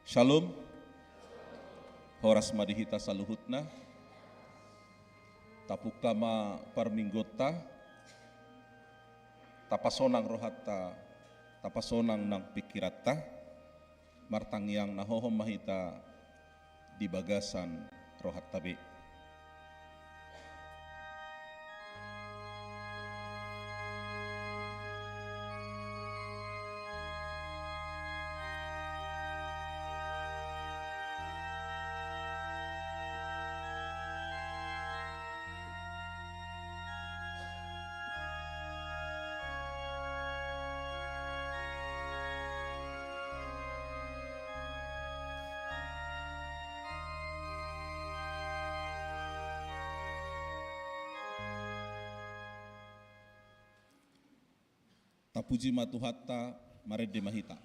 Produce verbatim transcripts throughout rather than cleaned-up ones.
Shalom. Horas ma di hita saluhutna. Tapungka ma parmingguonta. Tapasonang rohanta, tapasonang nang pingkiranta. Martangiang na hohom ma hita di bagasan rohanta be. Tapuji ma Tuhanta, marende ma hita.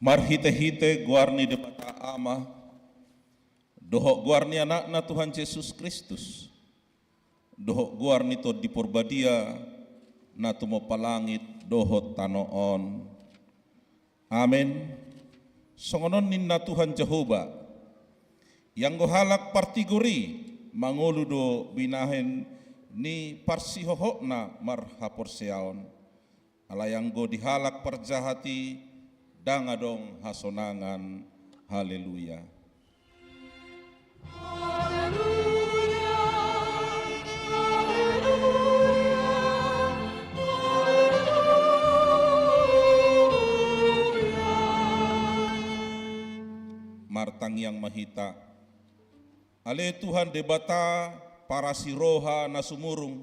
Marhitehite goar ni Debata Ama, dohot goar ni Anakna Tuhan Jesus Kristus, dohot goar ni Tondi Porbadia, na tumompa langit dohot tano on. Amen. Songon on ninna Tuhan Jahowa: Ianggo halak partigor i mangolu do binahen ni parsihohotna marhaporseaon. Alai anggo di halak parjahat i ndang adong hasonangan. Haleluya. Martangiang ma hita. Ale Tuhan Debata, Parasi roha na sumurung,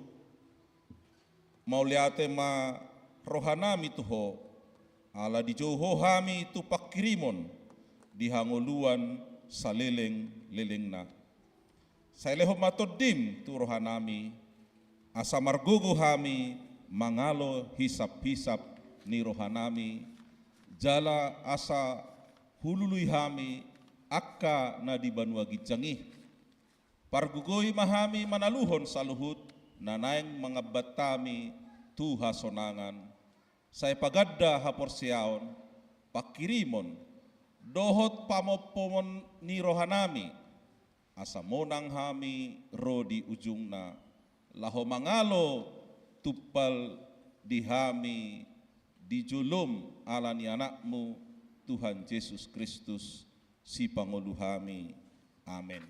mauliate ma rohanami tu Ho, ala dijou Ho hami tu pangkirimon di hangoluan salelenglelengna. Sai lehon ma Tondim tu rohanami, asa margogo hami mangalo hisaphisap ni rohanami, jala asa hulului hami angka na di banua ginjang i. Pargogoi ma hami manaluhon saluhut na naeng mangambat hami tu hasonangan, sai paganda haporseaon, pangkirimon, dohot pamompomon ni rohanami, asa monang hami ro di ujungna, laho mangalo tumpal di hami di jolom ala ni Anakmu, Tuhan Jesus Kristus, Sipangolu hami. Amen.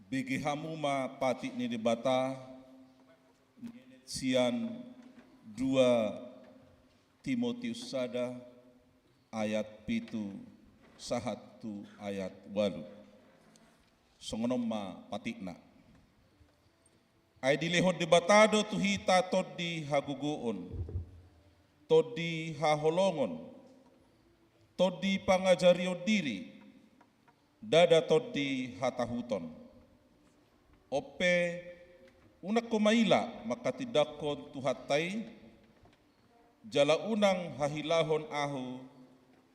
Bege hamu ma patik ni Debata, sian dua Timotius sada ayat pitu sahat tu ayat ualu. Songon on ma patikna. Ai dilehon Debata do tu hita tondi hagogoon, tondi haholongon, tondi pangajarion diri, ndada tondi hatahuton. On pe, unang ho maila manghatindanghon Tuhanta i, jala unang hahilahon ahu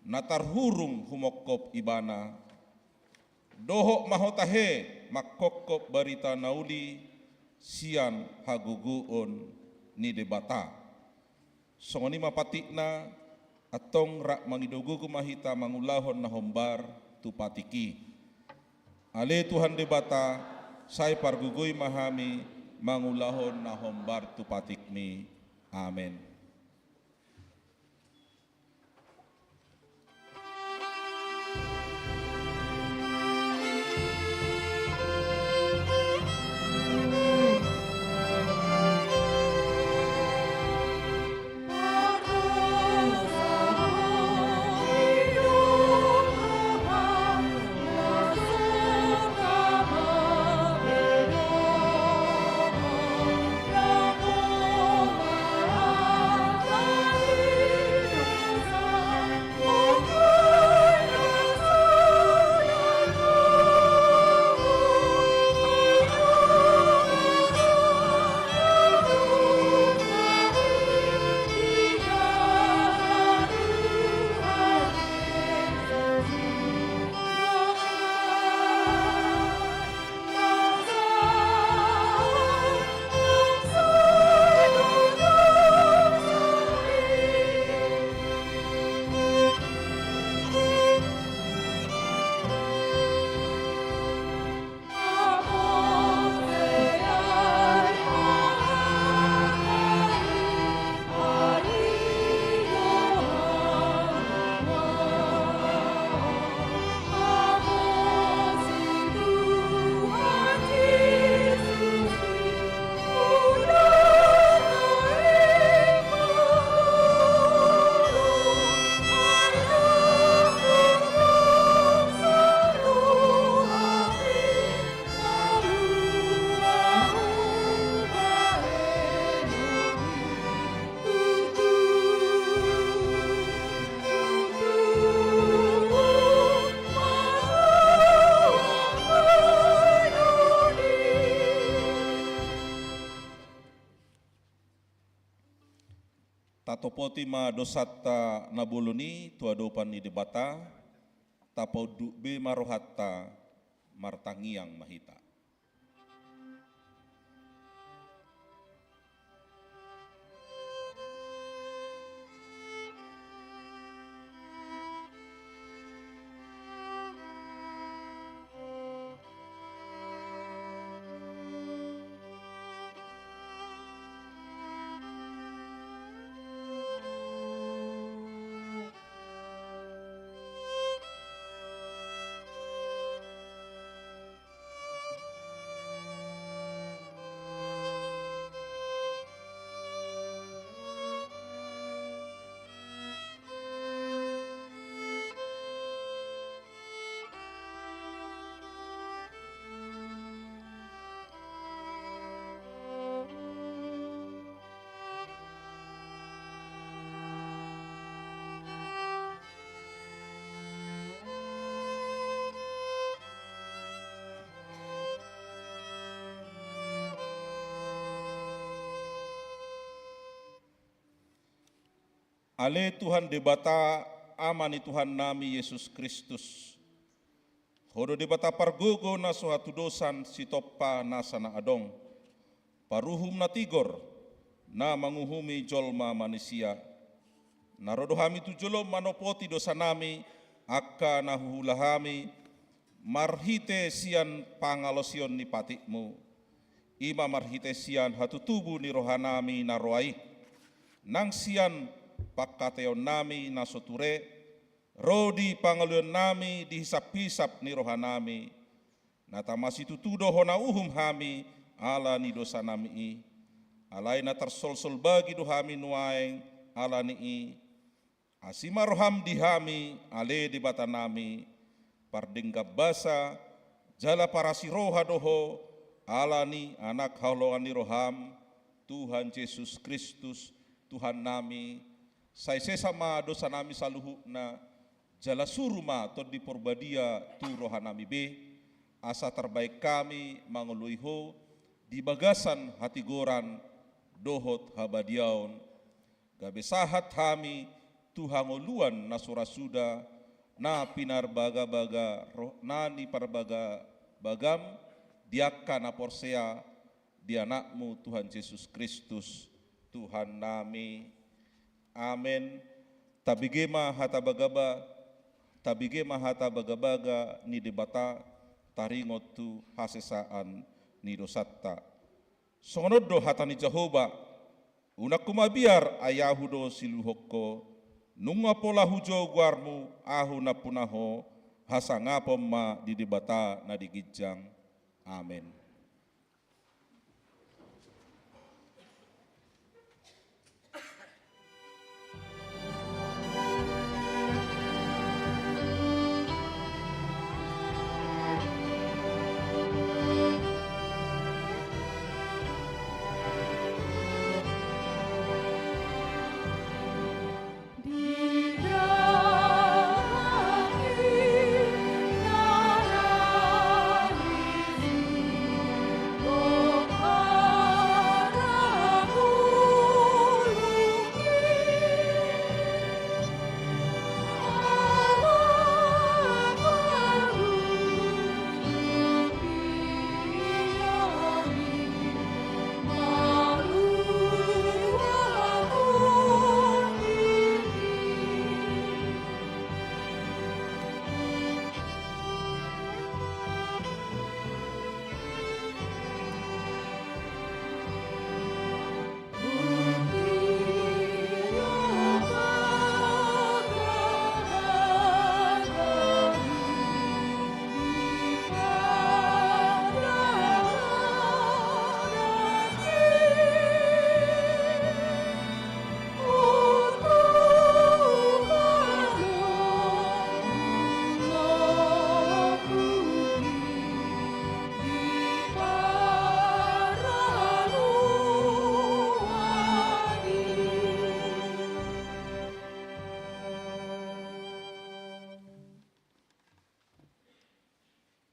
na tarhurung humongkop Ibana, dohot ma ho tahe manghophop barita na uli sian hagogoon ni Debata. Songon i ma patikna, antong rap mangido gogo ma hita mangulahon na hombar tu patik i. Ale Tuhan Debata, sai pargogoi ma hami mangulahon na hombar tu patikmi. Amen. Topoti ma dosanta na bolon i tu adopan ni Debata, tapaunduk be ma rohanta, martangiang ma hita. Ale Tuhan Debata, Ama ni Tuhannami Jesus Kristus, Ho do Debata pargogo na so hatudosan, sitompa nasa na adong, paruhum na tigor, na manguhumi jolma manisia. Na ro do hami tu jolom manopoti dosanami, angka na huhula hami, marhite sian pangalaosion ni patikMu. I ma marhite sian hatutubu ni rohanami na roa i, nang sian pangkataionNami na so ture, ro di pangoluonNami di hisaphisap ni rohanami, na tama situtu do hona uhum hami ala ni dosanami i. Alai na tarsolsol bagi do hami nuaeng ala ni i. Asi ma rohaM di hami, ale Debatanami, pardenggan basa, jala parasi roha do Ho, ala ni Anak haholongan ni rohaM, Tuhan Jesus Kristus, Tuhannami, sai sesa ma dosanami saluhutna, jala suru ma Tondi Porbadia tu rohanami be, asa tarbahen hami mangoloi Ho di bagasan hatigoran dohot habadiaon, gabe sahat hami tu hangoluan na so ra suda, na pinarbagabaga roh-, na pinarbagabaga-Mu di angka na porsea di Anak-Mu Tuhan Jesus Kristus, Tuhannami. Amen. Tabege ma hata bagaba-, tabege ma hata bagabaga ni Debata, taringot tu hasesaan ni dosanta. Songon on do hata ni Jahowa: Unang ho mabiar, ai Ahu do siluhon ho. Nunga pola hujou goarmu, Ahu nampuna ho. Hasangapon ma di Debata na di ginjang. Amen.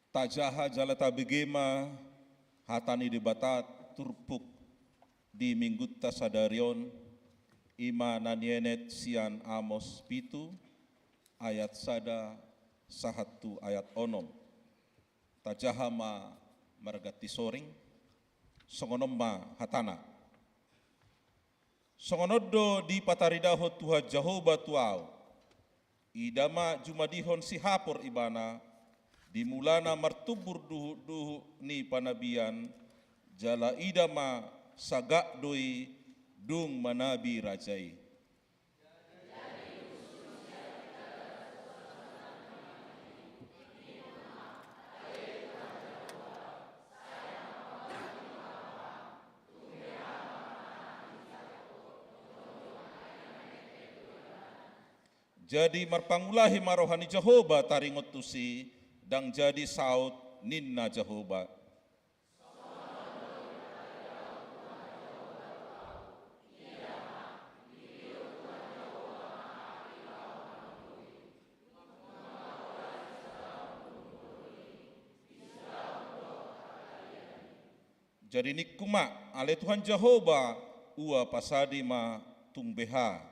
Tajaha jala tabege ma hata ni Debata turpuk di Minggunta sadari on, I ma na nienet sian Amos pitu, ayat sada sahat tu ayat onom. Tajaha ma marganti soring, songon on ma hatana. Songon on do dipataridahon Tuhan Jahowa tu ahu. Ida ma jumadihon sihapor ibana, di mulana martumbur duhutduhut ni panabian, jala ida ma sagak do i dung manabi raja i. Jadi marpangulahi ma roha ni Jahowa taringot tusi, ndang jadi saut ninna Jahowa. Jadi ningku ma, ale Tuhan Jahowa, ua pasadi ma tung beha.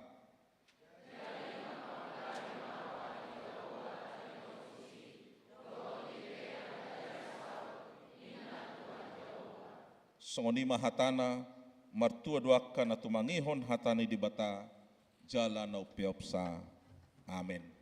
Songon i ma hatana, martua do angka na tumangihon hata ni Debata, jala na umpeopsa. Amen.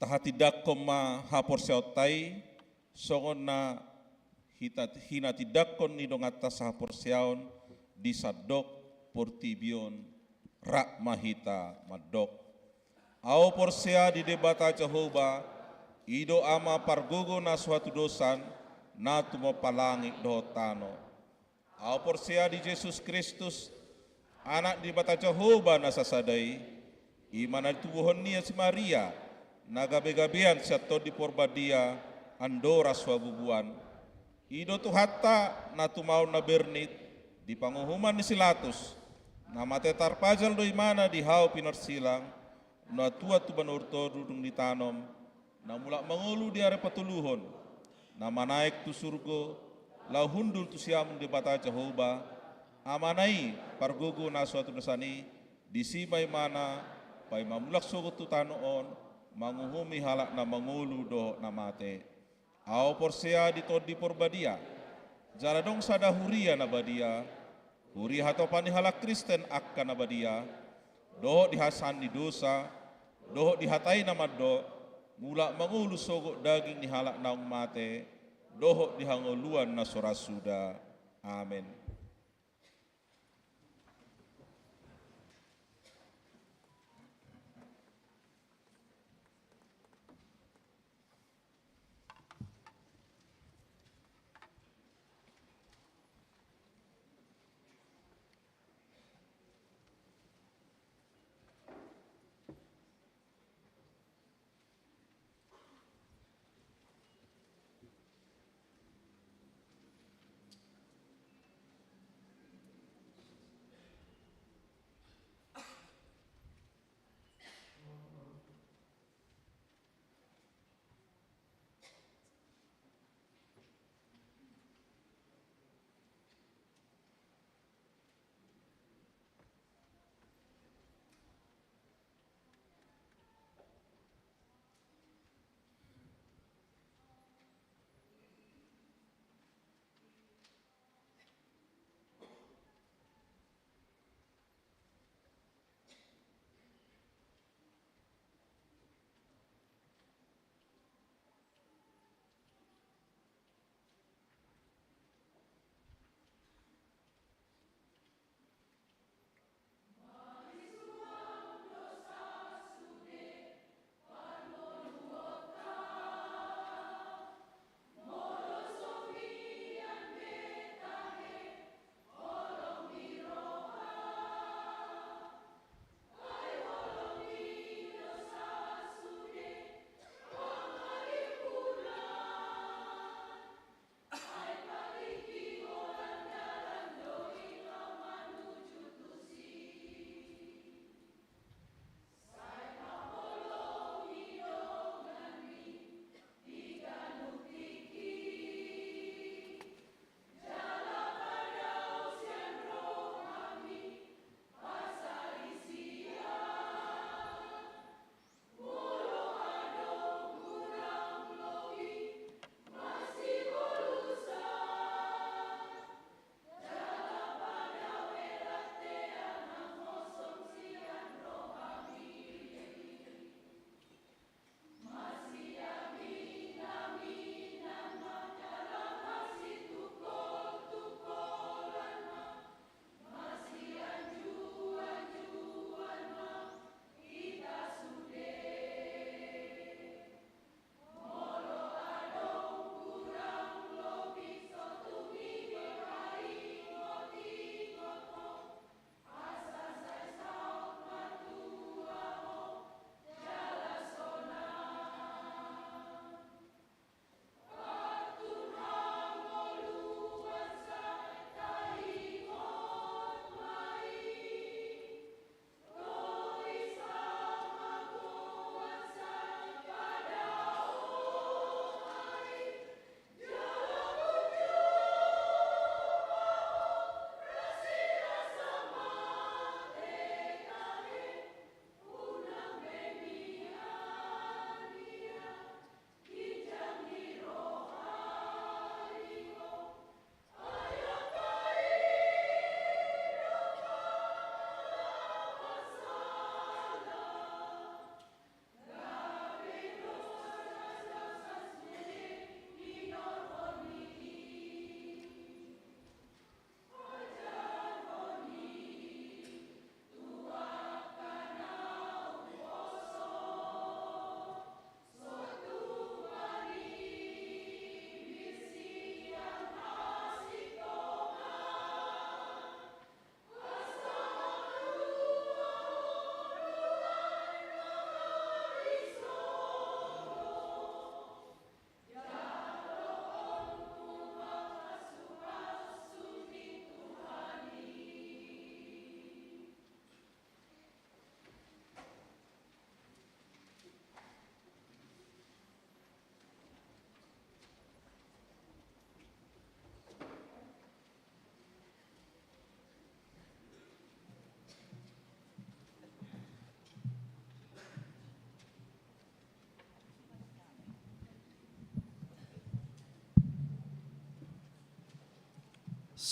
Tahatindangkon ma haporseaonta i, songon na hita-, hinatindangkon ni donganta sahaporseaon di sandok portibi on, rap ma hita mandok. Ahu porsea di Debata Jahowa, i do Ama pargogo na so hatudosan, na tumompa langit dohot tano. Ahu porsea di Jesus Kristus, Anak ni Debata Jahowa na sasada i, i ma na ditubuhon ni si Maria, na gabegabean sian Tondi Porbadia, andorang so habubuan. I do Tuhanta, na tumaon na bernit, di panguhuman ni si Latus, na mate tarpajal do ibana di hau pinarsilang, na tuat tu banua toru dung ditanom, na mulak mangolu di ari patoluhon, na manaek tu surgo, laho hundul tu siamun Debata Jahowa, Amana i, pargogo na so hatudosan i, disi ma ibana, paima mulak sogot tu tano on, manguhumi halak na mangolu dohot na mate. Ahu porsea di Tondi Porbadia, jala adong sada huria na badia, huria hatopan ni halak Kristen angka na badia, dohot di hasesaan ni dosa, dohot di hata i na mandok, mulak mangolu sogot daging ni halak naung mate, dohot di hangoluan na so ra suda. Amen.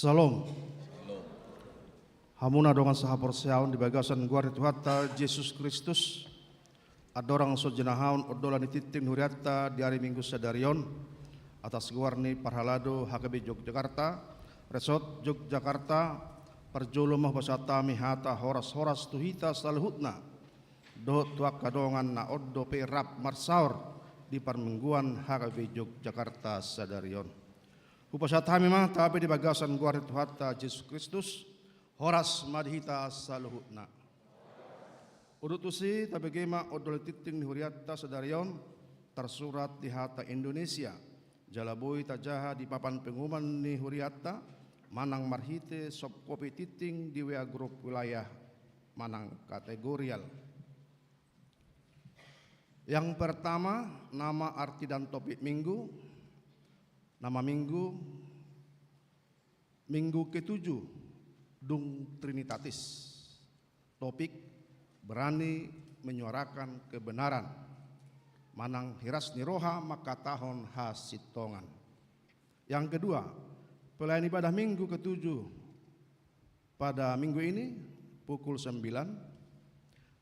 Syalom. Hamuna dongan sahaporseaon di bagasan goar ni Tuhanta Jesus Kristus, andorang so jinahaon ondolan ni tingting ni hurianta di ari Minggu sadari on, atas goar ni parhalado H K B Yogyakarta, Resort Yogyakarta, parjolo ma hupasahat hami hata horas-horas tu hita saluhutna, dohot tu angka dongan na on dope rap marsaor di parmingguan H K B Yogyakarta sadari on. Hupasahat hami ma tape di bagasan goar ni Tuhanta Jesus Kristus, horas ma di hita saluhutna. Udut tusi, tabege ma ondolan ni tingting ni hurianta sadari on, tarsurat di hata Indonesia, jala boi tajaha di papan pengumuman ni hurianta, manang marhite soft copy tingting di W A grup wilayah manang kategorial. Yang pertama, nama, arti dan topik minggu. Nama minggu, minggu ketujuh, dung Trinitatis. Topik, berani menyuarakan kebenaran. Manang hiras ni roha mangkatahon hasintongan. Yang kedua, pelayan ibadah minggu ketujuh pada minggu ini pukul sembilan.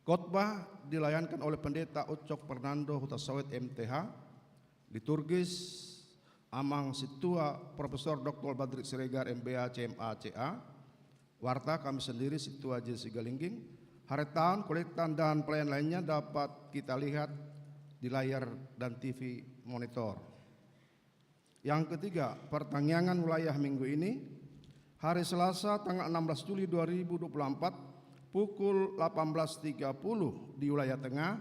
Khotbah dilayankan oleh Pendeta Ucok Fernando Huta Sawit M T H, liturgis Amang Sintua Profesor Doktor Badri Siregar M B A C M A C A, warta kami sendiri Sintua J Sigalingging. Haritaon, kolektan dan pelayan lainnya dapat kita lihat di layar dan T V monitor. Yang ketiga, pertangiangan wilayah minggu ini, hari Selasa tanggal enam belas Juli dua ribu dua puluh empat, pukul delapan belas tiga puluh di wilayah tengah,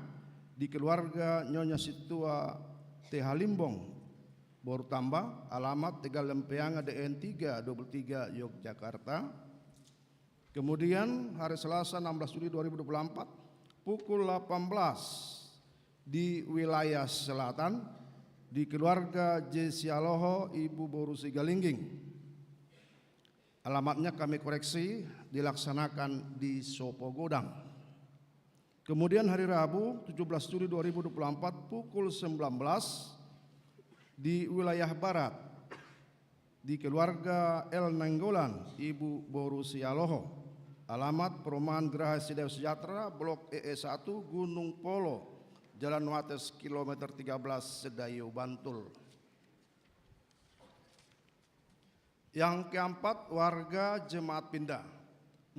di keluarga Nyonya Sintua T H Limbong, Boru Tamba, alamat Tegal Lempeanga D N tiga dua puluh tiga, Yogyakarta. Kemudian hari Selasa enam belas Juli dua ribu dua puluh empat, pukul delapan belas di wilayah selatan, di keluarga J Sialoho, Ibu Boru Sigalingging. Alamatnya kami koreksi, dilaksanakan di Sopogodang. Kemudian hari Rabu tujuh belas Juli dua ribu dua puluh empat, pukul sembilan belas di wilayah barat, di keluarga L Nainggolan, Ibu Boru Sialoho. Alamat Perumahan Geraha Sidayuh Sejahtera, Blok E E satu, Gunung Polo, Jalan Wates, kilometer tiga belas, Sedayu, Bantul. Yang keempat, warga jemaat pindah.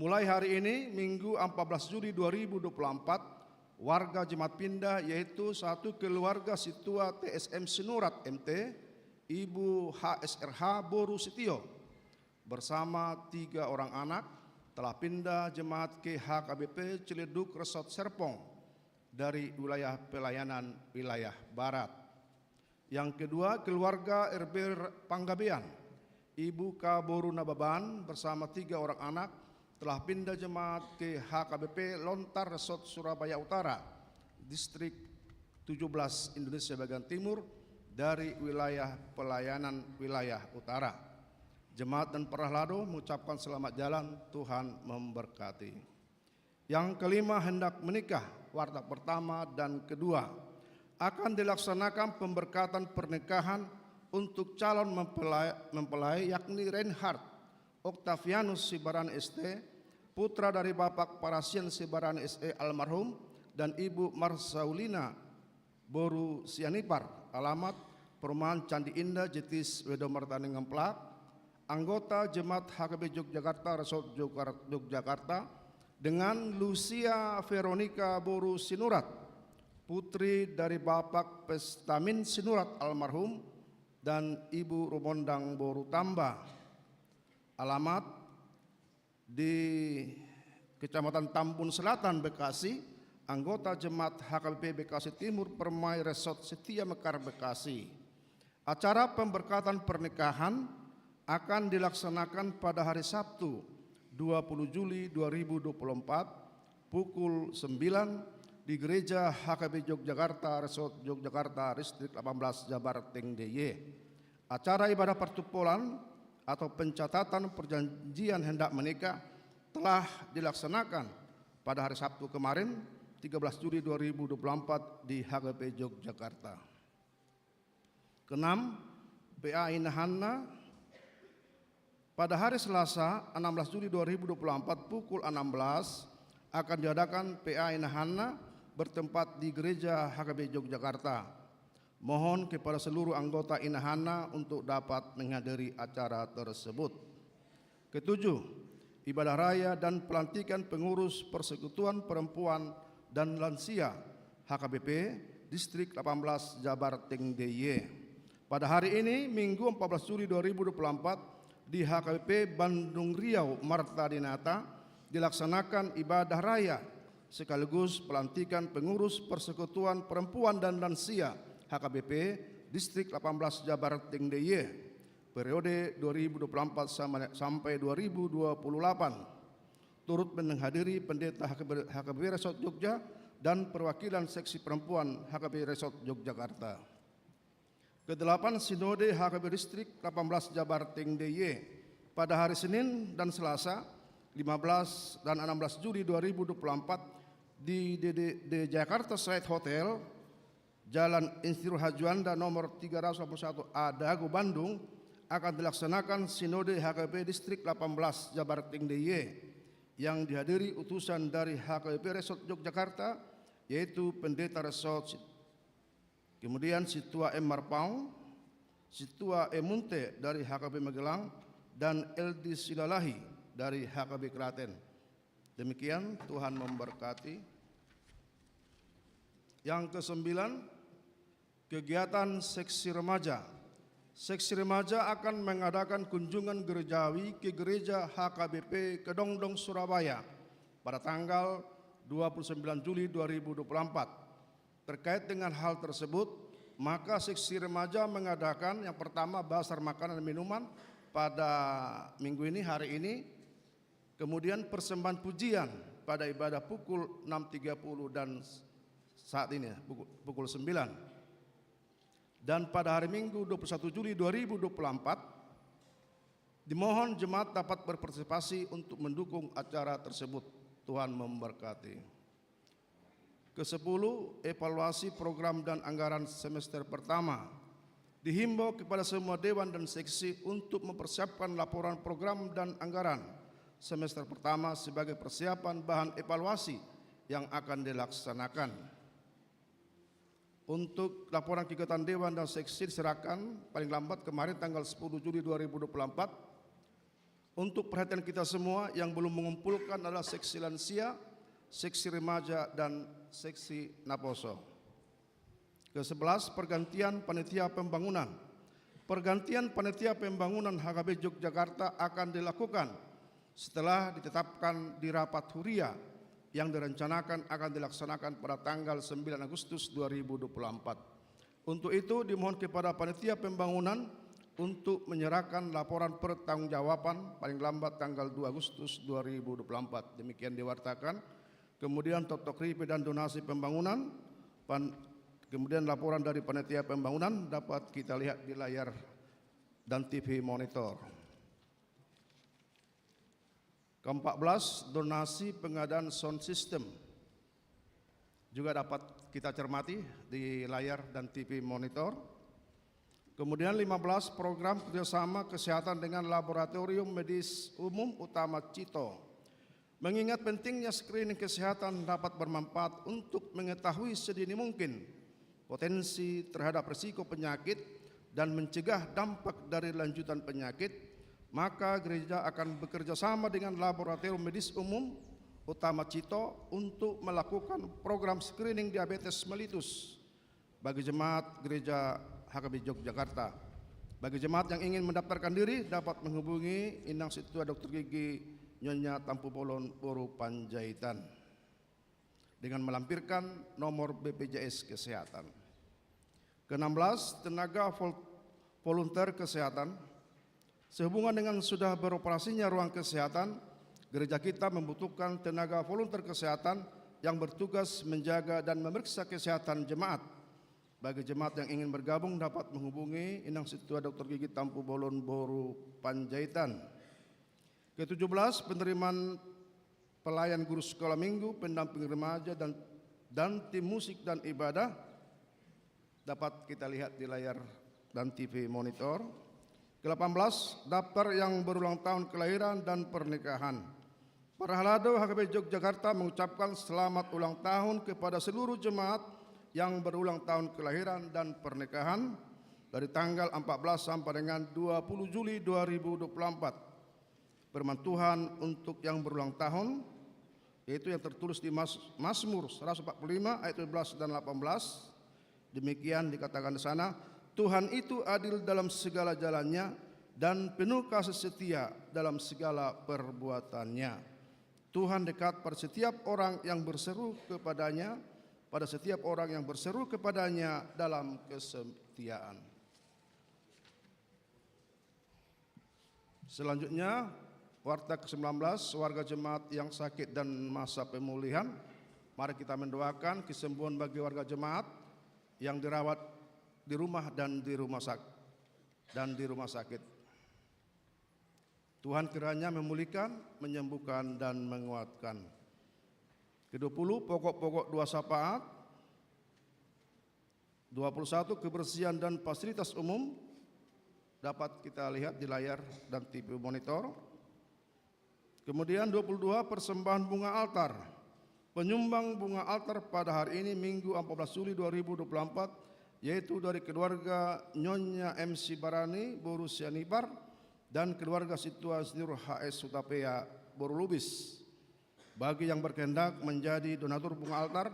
Mulai hari ini, Minggu empat belas Juli dua ribu dua puluh empat, warga jemaat pindah, yaitu satu keluarga Sintua T S M Sinurat M T, Ibu H S R H Boru Sitio, bersama tiga orang anak, telah pindah jemaat ke H K B P Ciledug Resort Serpong dari wilayah pelayanan wilayah barat. Yang kedua, keluarga R B Panggabean, Ibu K Boru Nababan bersama tiga orang anak telah pindah jemaat ke H K B P Lontar Resort Surabaya Utara, Distrik tujuh belas Indonesia bagian timur dari wilayah pelayanan wilayah utara. Jemaat dan parhalado mengucapkan selamat jalan, Tuhan memberkati. Yang kelima, hendak menikah, warta pertama dan kedua. Akan dilaksanakan pemberkatan pernikahan untuk calon mempelai, mempelai, yakni Reinhard Octavianus Sibarani S T, putra dari Bapak Parasian Sibarani S E almarhum dan Ibu Marsaulina Boru Sianipar, alamat Perumahan Candi Indah, Jetis, Wedong Martani, Ngemplak, anggota Jemaat H K B Yogyakarta, Resort Yogyakarta, dengan Lucia Veronica Boru Sinurat, putri dari Bapak Pestamin Sinurat almarhum dan Ibu Rumondang Boru Tamba. Alamat di Kecamatan Tambun Selatan, Bekasi, anggota Jemaat H K B P Bekasi Timur, Permai Resort Setia Mekar, Bekasi. Acara pemberkatan pernikahan akan dilaksanakan pada hari Sabtu, dua puluh Juli dua ribu dua puluh empat, pukul sembilan di Gereja H K B Yogyakarta, Resort Yogyakarta, Distrik delapan belas, Jabar Tengdeye. Acara ibadah partumpolan atau pencatatan perjanjian hendak menikah telah dilaksanakan pada hari Sabtu kemarin, tiga belas Juli dua ribu dua puluh empat, di H K B P Yogyakarta. Keenam, P A inahanna Pada hari Selasa, enam belas Juli dua ribu dua puluh empat, pukul enam belas, akan diadakan P A Inahanna bertempat di Gereja H K B Yogyakarta. Mohon kepada seluruh anggota Inahanna untuk dapat menghadiri acara tersebut. Ketujuh, ibadah raya dan pelantikan pengurus Persekutuan Perempuan dan Lansia H K B P Distrik delapan belas Jabar Ting D I E. Pada hari ini, Minggu empat belas Juli dua ribu dua puluh empat, di H K B P Bandung Riau Marta Dinata, dilaksanakan ibadah raya sekaligus pelantikan pengurus Persekutuan Perempuan dan Lansia H K B P Distrik delapan belas Jabar Ting D I E, periode dua ribu dua puluh empat sama-, sampai dua ribu dua puluh delapan. Turut menghadiri Pendeta H K B, H K B P Resort Jogja dan perwakilan Seksi Perempuan H K B P Resort Yogyakarta. Kedelapan, Sinode H K B P Distrik delapan belas Jabar Ting D I E. Pada hari Senin dan Selasa, lima belas dan enam belas Juli dua ribu dua puluh empat, di D D D Jakarta Side Hotel, Jalan Insinyur Haji Juanda nomor tiga ratus delapan puluh satu A Dago, Bandung, akan dilaksanakan Sinode H K B P Distrik delapan belas Jabar Ting D I E yang dihadiri utusan dari H K B P Resort Yogyakarta, yaitu Pendeta Resort, kemudian Sintua M Marpaung, Sintua E Munte dari H K B P Magelang, dan L D Silalahi dari H K B P Klaten. Demikian, Tuhan memberkati. Yang kesembilan, kegiatan Seksi Remaja. Seksi Remaja akan mengadakan kunjungan gerejawi ke Gereja H K B P Kedongdong, Surabaya, pada tanggal dua puluh sembilan Juli dua ribu dua puluh empat. Terkait dengan hal tersebut, maka Seksi Remaja mengadakan, yang pertama, bazar makanan dan minuman pada minggu ini, hari ini, kemudian persembahan pujian pada ibadah pukul enam tiga puluh dan saat ini, pukul, pukul sembilan. Dan pada hari Minggu, dua puluh satu Juli dua ribu dua puluh empat, dimohon jemaat dapat berpartisipasi untuk mendukung acara tersebut. Tuhan memberkati. Kesepuluh, evaluasi program dan anggaran semester pertama. Dihimbau kepada semua dewan dan seksi untuk mempersiapkan laporan program dan anggaran semester pertama sebagai persiapan bahan evaluasi yang akan dilaksanakan. Untuk laporan kegiatan dewan dan seksi diserahkan paling lambat kemarin, tanggal sepuluh Juli dua ribu dua puluh empat. Untuk perhatian kita semua, yang belum mengumpulkan adalah seksi lansia, seksi remaja, dan seksi naposo. Kesebelas, pergantian panitia pembangunan. Pergantian panitia pembangunan H K B P Yogyakarta akan dilakukan setelah ditetapkan di rapat huria yang direncanakan akan dilaksanakan pada tanggal sembilan Agustus dua ribu dua puluh empat. Untuk itu, dimohon kepada panitia pembangunan untuk menyerahkan laporan pertanggungjawaban paling lambat tanggal dua Agustus dua ribu dua puluh empat. Demikian diwartakan. Kemudian, toktok ripe dan donasi pembangunan, pan-, kemudian laporan dari panitia pembangunan dapat kita lihat di layar dan T V monitor. Keempat belas, donasi pengadaan sound system juga dapat kita cermati di layar dan T V monitor. Kemudian, lima belas, program kerjasama kesehatan dengan Laboratorium Medis Umum Utama Cito. Mengingat pentingnya screening kesehatan dapat bermanfaat untuk mengetahui sedini mungkin potensi terhadap risiko penyakit dan mencegah dampak dari lanjutan penyakit, maka gereja akan bekerja sama dengan Laboratorium Medis Umum Utama Cito untuk melakukan program screening diabetes mellitus bagi jemaat Gereja H K B P Yogyakarta. Bagi jemaat yang ingin mendaftarkan diri, dapat menghubungi Inang Sintua Doktor Gigi Nyonya Tampubolon boru Panjaitan dengan melampirkan nomor B P J S Kesehatan. Keenam belas, tenaga vol-, volunteer kesehatan. Sehubungan dengan sudah beroperasinya ruang kesehatan, gereja kita membutuhkan tenaga volunteer kesehatan yang bertugas menjaga dan memeriksa kesehatan jemaat. Bagi jemaat yang ingin bergabung dapat menghubungi Inang Sintua Doktor Gigi Tampubolon boru Panjaitan. Ketujuh belas, penerimaan pelayan guru sekolah minggu, pendamping remaja, dan, dan tim musik dan ibadah. Dapat kita lihat di layar dan T V monitor. Delapan belas, daftar yang berulang tahun kelahiran dan pernikahan. Parhalado H K B P Yogyakarta mengucapkan selamat ulang tahun kepada seluruh jemaat yang berulang tahun kelahiran dan pernikahan dari tanggal empat belas sampai dengan dua puluh Juli dua ribu dua puluh empat. Firman Tuhan untuk yang berulang tahun, yaitu yang tertulis di Mas-, Mazmur seratus empat puluh lima ayat tujuh belas dan delapan belas. Demikian dikatakan di sana, "Tuhan itu adil dalam segala jalannya dan penuh kasih setia dalam segala perbuatannya." Tuhan dekat pada setiap orang yang berseru kepada-Nya, pada setiap orang yang berseru kepada-Nya dalam kesetiaan. Selanjutnya, warta kesembilan belas, warga jemaat yang sakit dan masa pemulihan. Mari kita mendoakan kesembuhan bagi warga jemaat yang dirawat di rumah dan di rumah sak-, dan di rumah sakit. Tuhan kiranya memulihkan, menyembuhkan, dan menguatkan. Kedua puluh, pokok-pokok doa syafaat. Dua puluh satu, kebersihan dan fasilitas umum. Dapat kita lihat di layar dan T V monitor. Kemudian dua puluh dua, persembahan bunga altar. Penyumbang bunga altar pada hari ini, Minggu empat belas Juli dua ribu dua puluh empat, yaitu dari keluarga Nyonya M C Barani, Boru Sianipar, dan keluarga Sintua Senior H S Hutapea, Boru Lubis. Bagi yang berkehendak menjadi donatur bunga altar,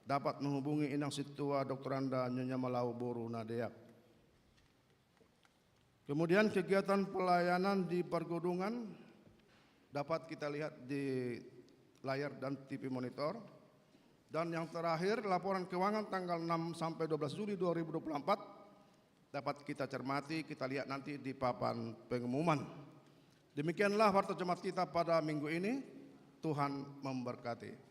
dapat menghubungi Inang Sintua Doktoranda Nyonya Malau, Boru Nadeak. Kemudian kegiatan pelayanan di pergunungan dapat kita lihat di layar dan T V monitor. Dan yang terakhir, laporan keuangan tanggal enam sampai dua belas Juli dua ribu dua puluh empat dapat kita cermati, kita lihat nanti di papan pengumuman. Demikianlah warta jemaat kita pada minggu ini. Tuhan memberkati.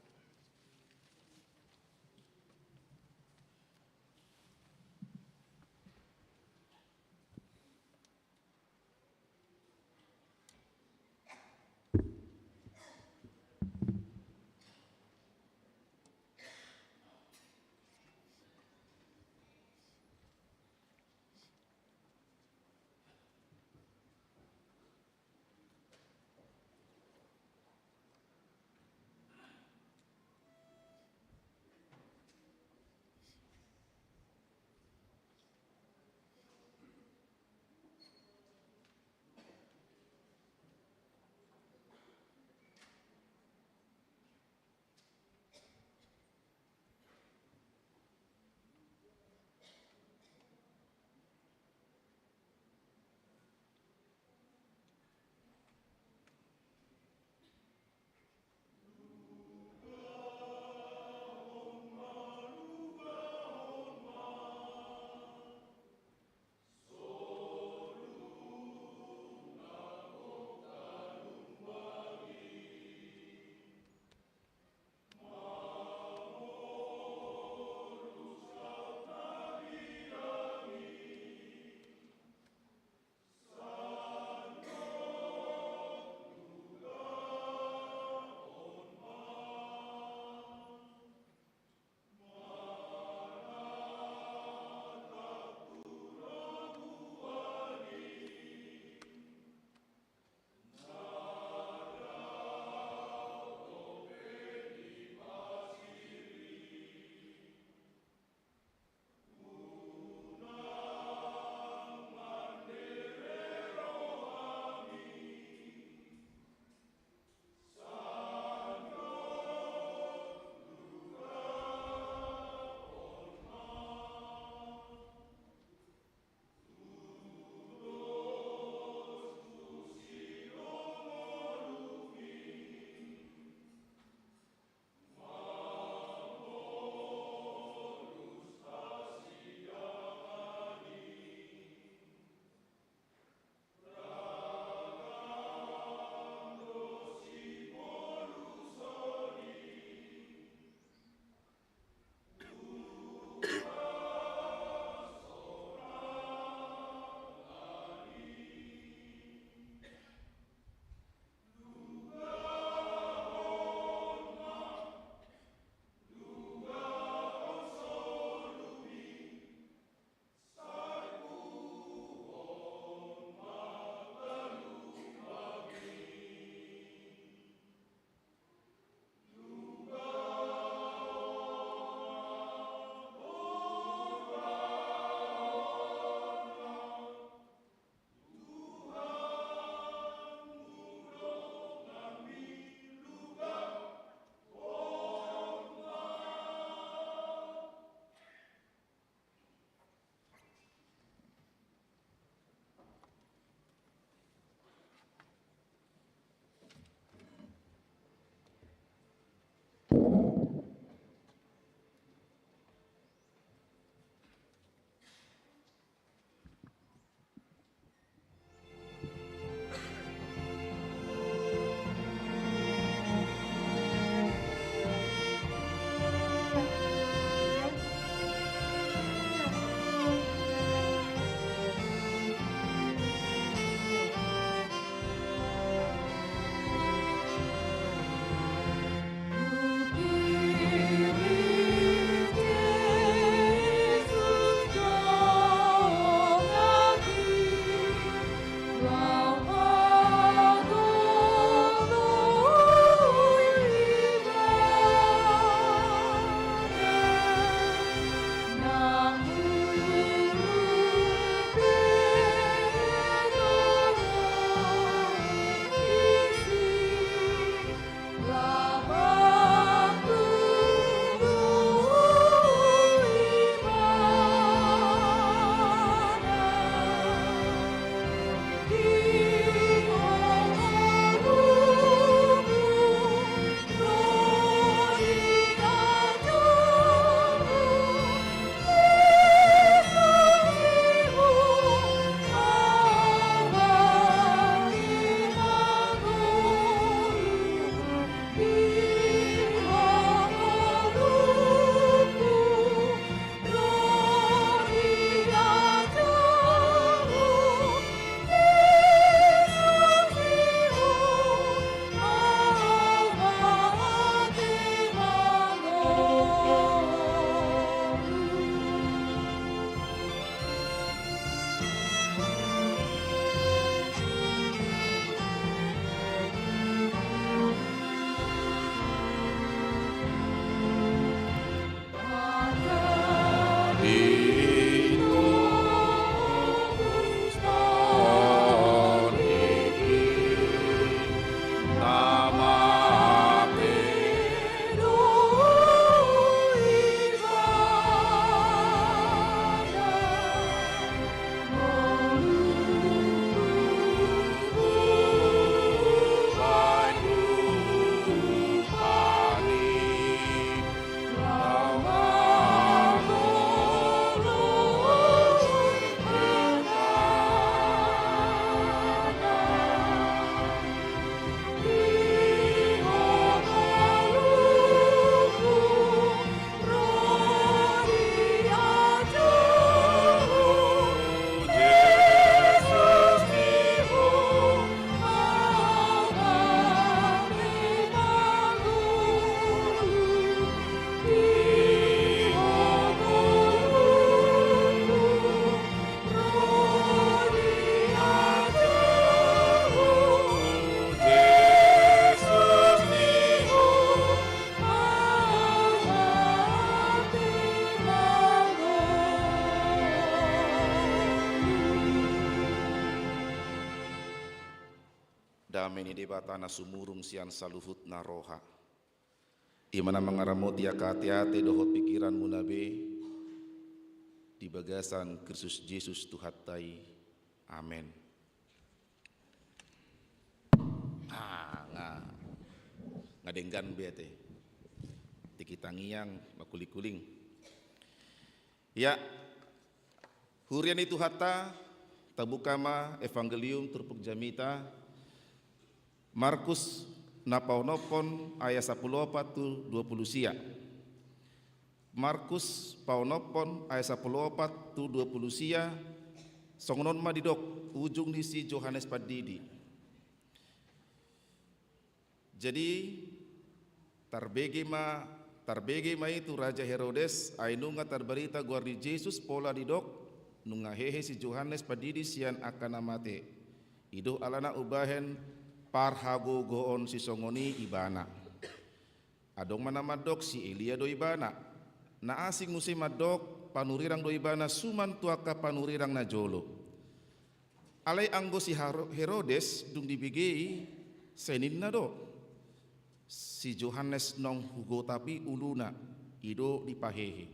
Dame ni Debata na sumurung sian saluhutna roha, i ma na mangaramoti angka ateate dohot pingkiranmuna be di bagasan Kristus Jesus Tuhanta i. Amen. Ah, nga, nga denggan be ate. Tingki tangiang, makuling-kuling. Ya, huria ni Tuhanta, tabuka ma Evangelium turpuk jamita, Markus na paonomhon ayat sapuluh opat tu dua puluh sia. Markus paonomhon ayat sapuluh opat tu dua puluh sia, songon on ma didok ujung ni si Johannes Pandidi. Jadi, tarbege ma, tarbege ma i tu Raja Herodes, ai nunga tarbarita goar ni Jesus, pola didok, nunga hehe si Johannes Pandidi sian angka na mate. I do alana umbahen parhagogoon sisongon i ibana. Adong ma na mandok si Elia do ibana. Na asing muse mandok panurirang do ibana suman tu angka panurirang na jolo. Alai anggo si Haro-, Herodes dung dibege i, sai ninna do: Si Johannes naung hugotap i uluna, i do dipahehe.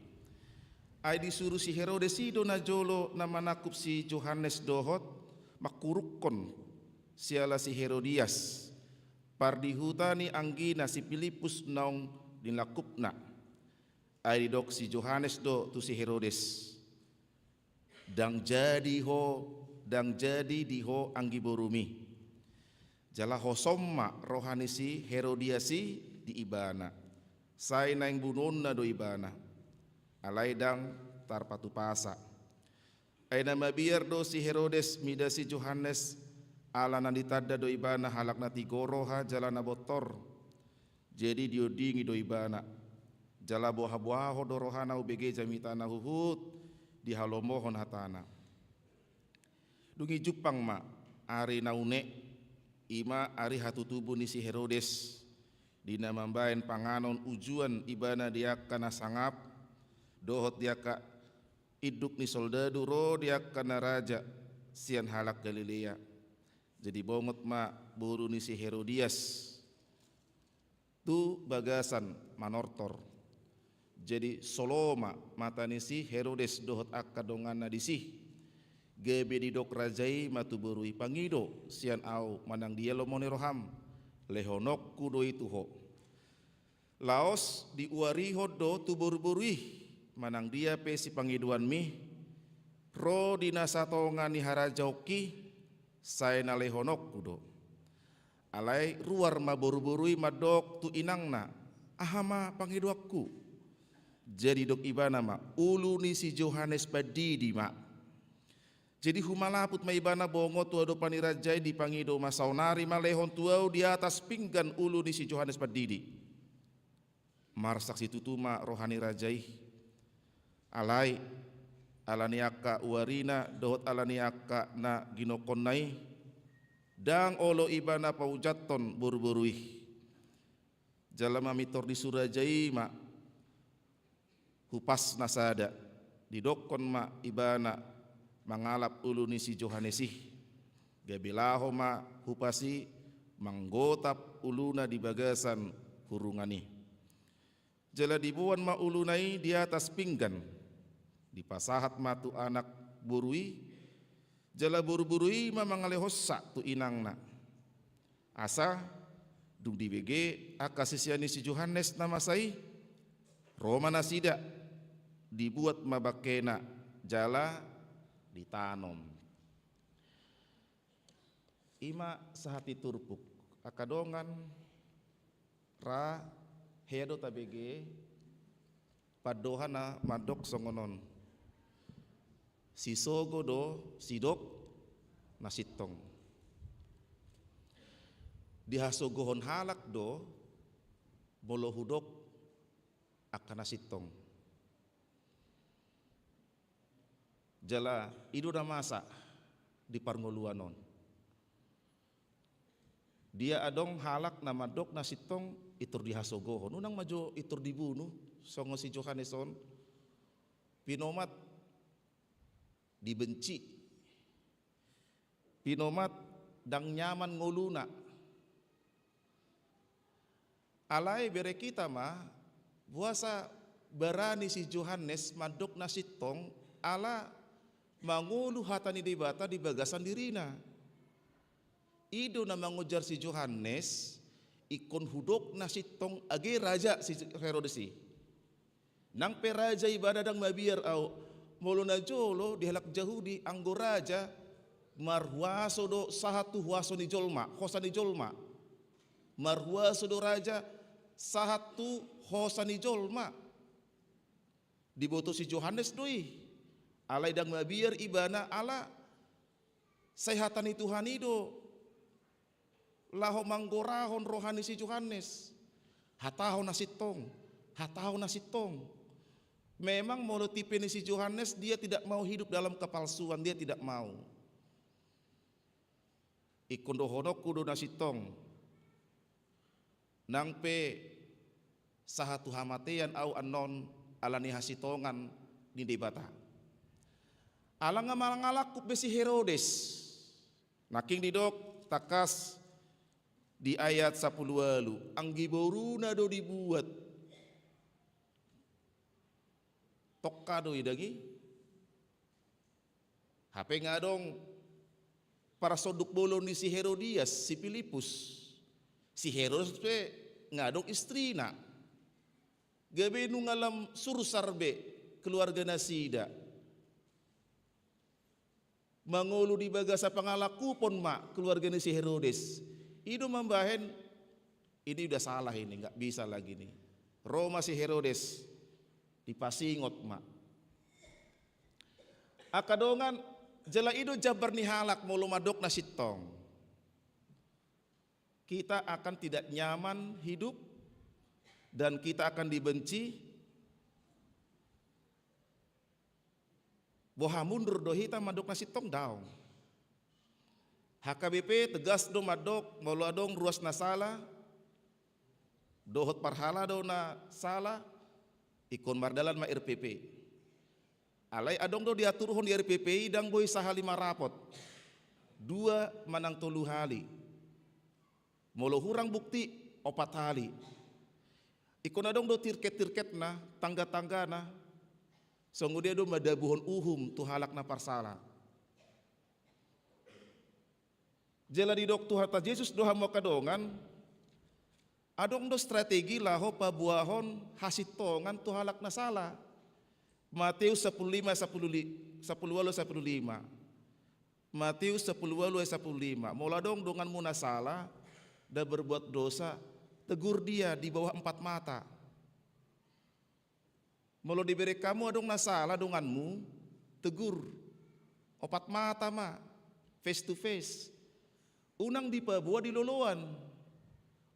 Ai disuru si Herodes i do na jolo na manangkup si Johannes dohot manghurukkon siala si Herodias, pardihuta ni anggina si Pilippus naung nilangkupna. Ai didok si Johannes do tu si Herodes: Ndang jadi ho, ndang jadi di ho anggi borumi. Jala hosom ma roha ni si Herodias i di ibana. Sai naeng bunuonna do ibana. Alai ndang tarpatupasa. Ai na mabiar do si Herodes mida si Johannes, ala na ditanda do ibana halak na tigor roha jala na bontor. Jadi diondingi do ibana. Jala boha-bohahon do rohana ubege jamitana huhut dihalomohon hatana. Dung i jumpang ma ari na une, i ma ari hatutubu ni si Herodes, di na mambahen panganon ujuan ibana di angka na sangap, dohot di angka induk ni soldadu ro di angka na raja sian halak Galilea. Jadi bongot ma boru ni si Herodias tu bagasan manortor. Jadi solo ma mata ni si Herodes dohot angka donganna disi. Gabe didok raja i ma tu boru i: Pangido sian ahu manang dia lomo ni roham, lehononku do i tu ho. Laos diuarihon do tu boruboru i manang dia pe sipangidoanmi, ro di na satonga ni harajaonki, sai na lehononku do. Alai ruar ma boruboru i mandok tu inangna: Aha ma pangidoanku? Jadi didok ibana ma: Ulu ni si Johannes Pandidi ma. Jadi humalaput ma ibana bongot tu adopan ni raja i, dipangido ma: Saonari ma lehon tu ahu di atas pinggan ulu ni si Johannes Pandidi. Marsak situtu ma roha ni raja i. Alai ala ni angka uarina dohot ala ni angka na ginokkonna i, ndang olo ibana paujathon boruboru i. Jala mamintor ni si raja i ma hupas na sada, didokkon ma ibana mangalap ulu ni si Johannes i. Gabe laho ma hupas i manggotap uluna di bagasan hurungan i. Jala diboan ma uluna i di atas pinggan, dipasahat ma tu anak boru i, jala boruboru i ma mangalehonsa tu inangna. Asa dung dibege angka sisean ni si Johannes na masa i, ro ma nasida, dibuat ma bangkena jala ditanom. I ma sahat ni turpuk. Angka dongan, ra hea do tabege pandohan na mandok songon on: Sisogo do sidok na sintong. Dihasogohon halak do molo hudok angka na sintong. Jala i do na masa di parngoluan on. Dia adong halak na mandok na sintong intor dihasogohon, unang ma jo intor dibunu, songon si Johannes on, pinomat dibenci, pinomat ndang nyaman ngoluna, Alai bere hita ma, boasa barani si Johannes mandok na sintong, ala mangolu hata ni Debata di bagasan dirina. I do na mangonjar si Johannes, ingkon hudok na sintong age raja si Herodes i. Nang pe raja ibana ndang mabiar au, molo na jolo di halak Jahudi anggo raja marhuaso do sahat tu huaso ni jolma, hosa ni jolma. Marhuaso do raja sahat tu hosa ni jolma. Diboto si Johannes do i, alai ndang mabiar ibana ala sai hata ni Tuhan i do laho manggorahon roha ni si Johannes. Hatahon na sintong, hatahon na sintong. Memang molo tipe ni si Johannes, dia tidak mau hidup dalam kepalsuan, dia tidak mau. Ingkon dohononku do na sintong. Nang pe sahat tu hamatean au annon ala ni hasintongan ni Debata. Ala nga mangalangkup be si Herodes. Nangkin didok tangkas di ayat sapulu ualu, anggi boruna do dibuat. Tongka do i dang i. Hape nga adong parsonduk bolon ni si Herodias, si Pilipus. Si Herodes pe nga adong istrina. Gabe nunga lam sursar be keluarga nasida. Mangolu di bagasan pangalangkupon ma keluarga ni si Herodes. I do mambahen, ini udah salah ini, nggak bisa lagi nih. Ro ma si Herodes, dipasingot ma. Angka dongan, jala i do jambar ni halak molo mandok na sintong. Kita akan tidak nyaman hidup dan kita akan dibenci. Boha mundur do hita mandok na sintong? Daong. H K B P tegas do mandok molo adong ruas na sala dohot parhalado na sala, ingkon mardalan ma R P P. Alai adong do diaturhon di R P P i, ndang boi sahali marapot, dua manang tolu hali. Molo hurang bukti, opat hali. Ingkon adong do tirket-tirketna, tangga-tanggana. Songon dia do madabuhon uhum tu halak na parsala. Jala didok Tuhanta Jesus do hamu angka dongan, adong do strategi laho paboahon hasintongan tu halak na sala. Mateus sapulu lima, sapulu li-, sapulu ualu, sapulu lima. Mateus sapulu ualu sapulu lima. Molo adong donganmu na sala, na berbuat dosa, tegur dia di bawah empat mata. Molo dibereng hamu adong na sala donganmu, tegur. Opat mata ma, face to face. Unang dipaboa di loloan.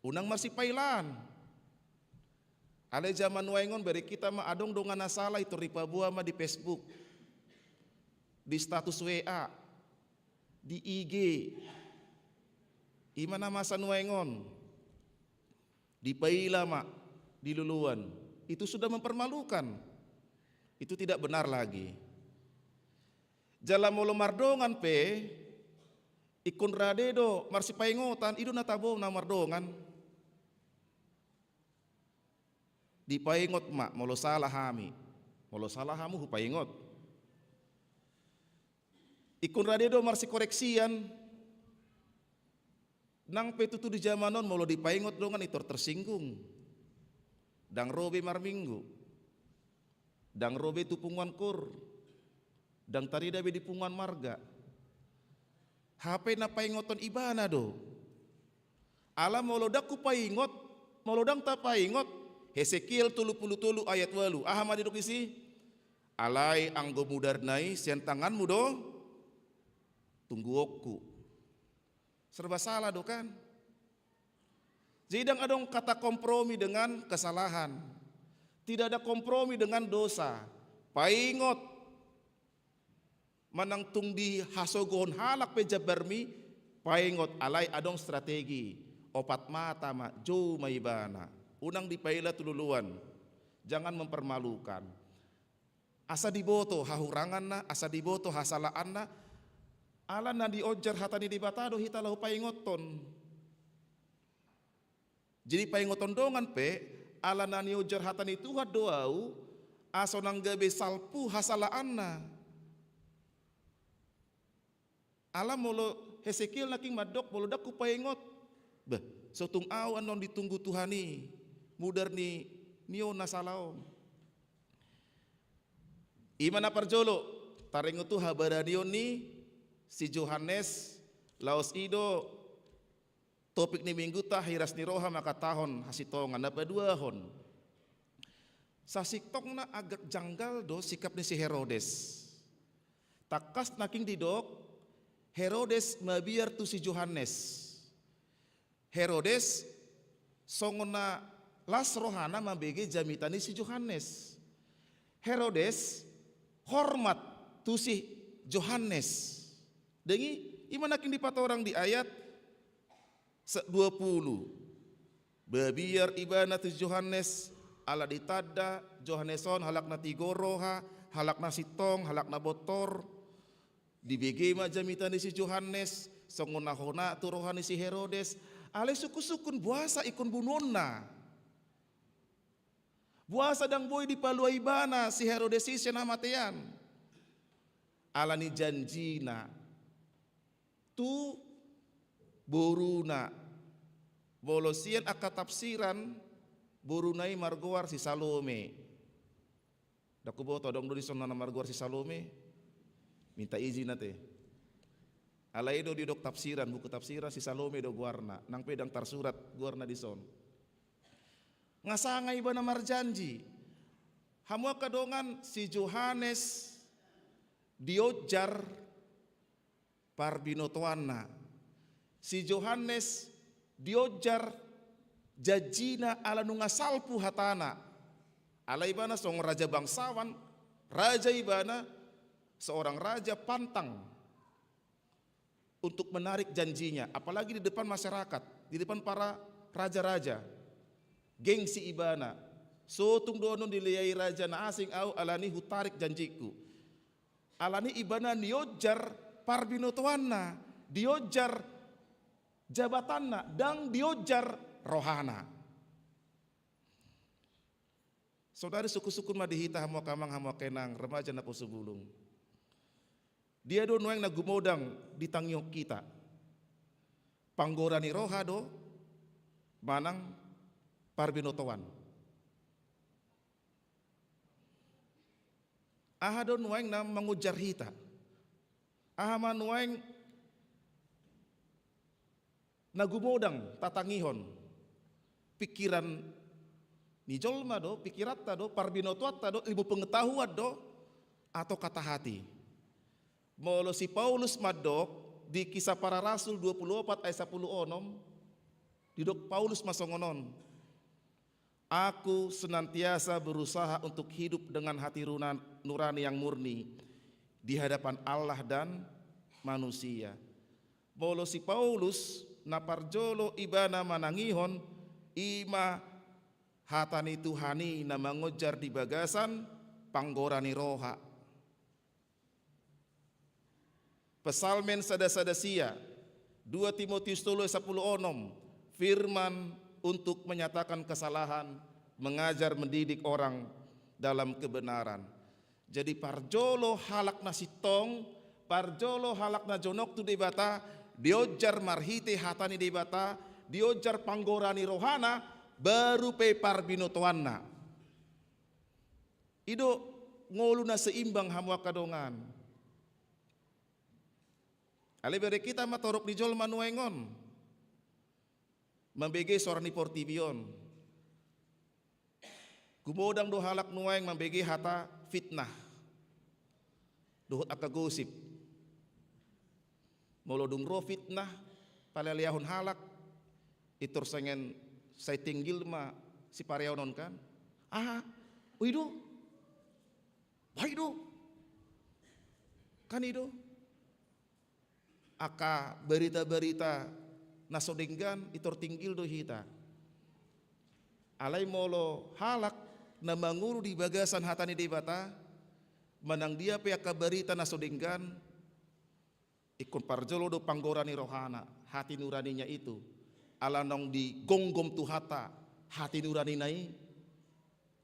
Unang marsipailaan. Alai jaman nuaeng on bereng hita ma adong dongan na sala, i tor dipaboa ma di Facebook, di status W A, di I G. I ma na masa nuaeng on. Dipaila ma di loloan. Itu sudah mempermalukan. Itu tidak benar lagi. Jala molo mardongan pe, ingkon rade do marsipaingotan, i do na tabo na mardongan. Dipaingot ma molo sala hami. Molo sala hamu, hupaingot. Ingkon rade do marsikoreksian. Nang pe tutu di jaman on molo dipaingot dongan, i tor tersinggung. Ndang ro be marminggu. Ndang ro be tu punguan kur. Ndang tarida be di punguan marga. Hape na paingoton ibana do. Ala molo ndang hupaingot, molo ndang tapaingot, Hesekiel tolu pulu tolu ayat ualu. Aha ma didok disi? Alai anggo mudarna i sian tanganmu do tungguonku. Serba salah do kan? Jadi ndang adong kata kompromi dengan kesalahan. Tidak ada kompromi dengan dosa. Paingot. Manang tung dihasogohon halak pe jambarmi, paingot, alai adong strategi. Opat mata ma, jou ma ibana. Unang dipaila tu loloan. Jangan mempermalukan. Asa diboto hahuranganna, asa diboto hasalaanna, ala na dionjar hata ni Debata do hita laho paingothon. Jadi paingoton dongan pe, ala na niojar hata ni Tuhan do ahu, asa unang gabe salpu hasalaanna. Ala molo Hesekiel nangkin mandok, molo ndang hupaingot, bah, so tung ahu annon ditunggu Tuhan i, mudar ni, ni on na sala on. I ma na parjolo, taringot tu habaranion ni si Johannes, laos i do topik ni mingguta, hiras ni roha mangkatahon hasintongan. Na paduahon, sasintongna agak janggal do sikap ni si Herodes. Tangkas nangkin didok, Herodes mabiar tu si Johannes. Herodes songon na las rohana mambege jamita ni si Johannes. Herodes hormat tu si Johannes. Denggan i, i ma nangkin dipatorang di ayat se-, dua puluh. Mabiar ibana tu Johannes, ala ditanda Johannes on halak na tigor roha, halak na sintong, halak na bontor. Dibege ma jamita ni si Johannes, songon na hona tu roha ni si Herodes, alai sungkun-sungkun boasa ingkon bunuonna. Boasa ndang boi dipalua ibana si Herodes i sian hamatean. Ala ni janjina tu boruna. Molo sian angka tafsiran, boruna i margoar si Salome. Ndang huboto adong do dison na margoar si Salome. Minta izin ate. Alai do didok tafsiran, buku tafsiran si Salome do goarna. Nang pe ndang tarsurat goarna dison. Nga sanga ibana marjanji. Hamu angka dongan, si Johannes dionjar parbinotoanna. Si Johannes dionjar janjina ala nunga salpu hatana. Ala ibana songon raja bangsawan, raja ibana, seorang raja pantang untuk menarik janjinya, apalagi di depan masyarakat, di depan para raja-raja. Gengsi ibana. So tung do annon dileai raja na asing ahu, alani hutarik janjingku. Alani ibana nionjar parbinotoanna, dionjar jabatanna, ndang dionjar rohana. Saudari, sungkun-sungkun ma di hita, hamu angka amang, hamu angka inang, remaja naposo bulung. Dia do nuaeng na gumodang ditangihon hita? Panggora ni roha do manang parbinotoan? Aha do nuaeng na mangonjar hita? Aha ma nuaeng na gumodang tatangihon? Pikiran ni jolma do, pikiranta do, parbinotoanta do, ilmu pengetahuan do, atau kata hati? Molo si Paulus mandok di Kisah Para Rasul dua puluh opat ayat sapuluh onom, didok Paulus ma songon on: Aku senantiasa berusaha untuk hidup dengan hati runa-, nurani yang murni di hadapan Allah dan manusia. Molo si Paulus, na parjolo ibana manangihon, i ma hata ni Tuhan i na mangonjar di bagasan panggora ni roha. Psalmen sada sada sia, dua Timotius tolu ayat sapuluh onom, firman untuk menyatakan kesalahan, mengajar, mendidik orang dalam kebenaran. Jadi parjolo halak na sintong, parjolo halak na jonok tu Debata, dionjar marhite hata ni Debata, dionjar panggora ni rohana, baru pe parbinotoanna. I do ngolu na seimbang, hamu angka dongan. Alai bere hita ma torop ni jolma nuaeng on mambege sora ni portibi on. Gumodang do halak nuaeng mambege hata fitnah dohot angka gosip. Molo dung ro fitnah, palealeahon halak, pintor songon sai tinggil ma sipareon on kan. Aha? O, i do. Bah, i do. Kan i do. Angka barita-barita na so denggan pintor tinggil do hita. Alai molo halak na mangolu di bagasan hata ni Debata, manang dia pe angka barita na so denggan, ingkon parjolo do panggora ni rohana, hati nuraninya itu. Ala naung digomgom Tuhanta hati nurani na i,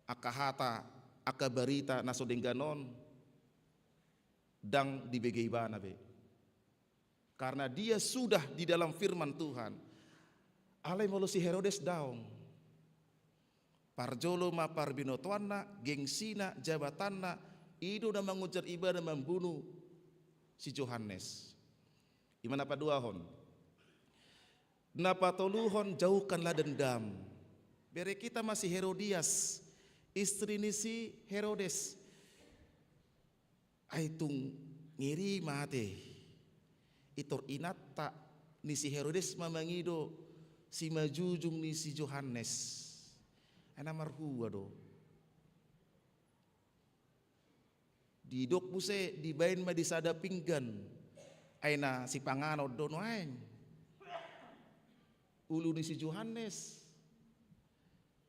angka hata, angka barita na so denggan on ndang dibege ibana be. Karena dia sudah di dalam firman Tuhan. Alai molo si Herodes daong. Parjolo ma parbinotoanna, gengsina, jabatanna, i do na mangujar ibana mambunu si Johannes. I ma na paduahon. Na patoluhon, jauhkanlah dendam. Bere hita ma si Herodias, istri ni si Herodes. Ai tung ngeri mate. Itor inanta ni si Herodes ma mangido simanjujung ni si Johannes. Ai na marhua do. Didok muse dibaen ma di sada pinggan. Ai na sipanganon do nuaeng. Ulu ni si Johannes.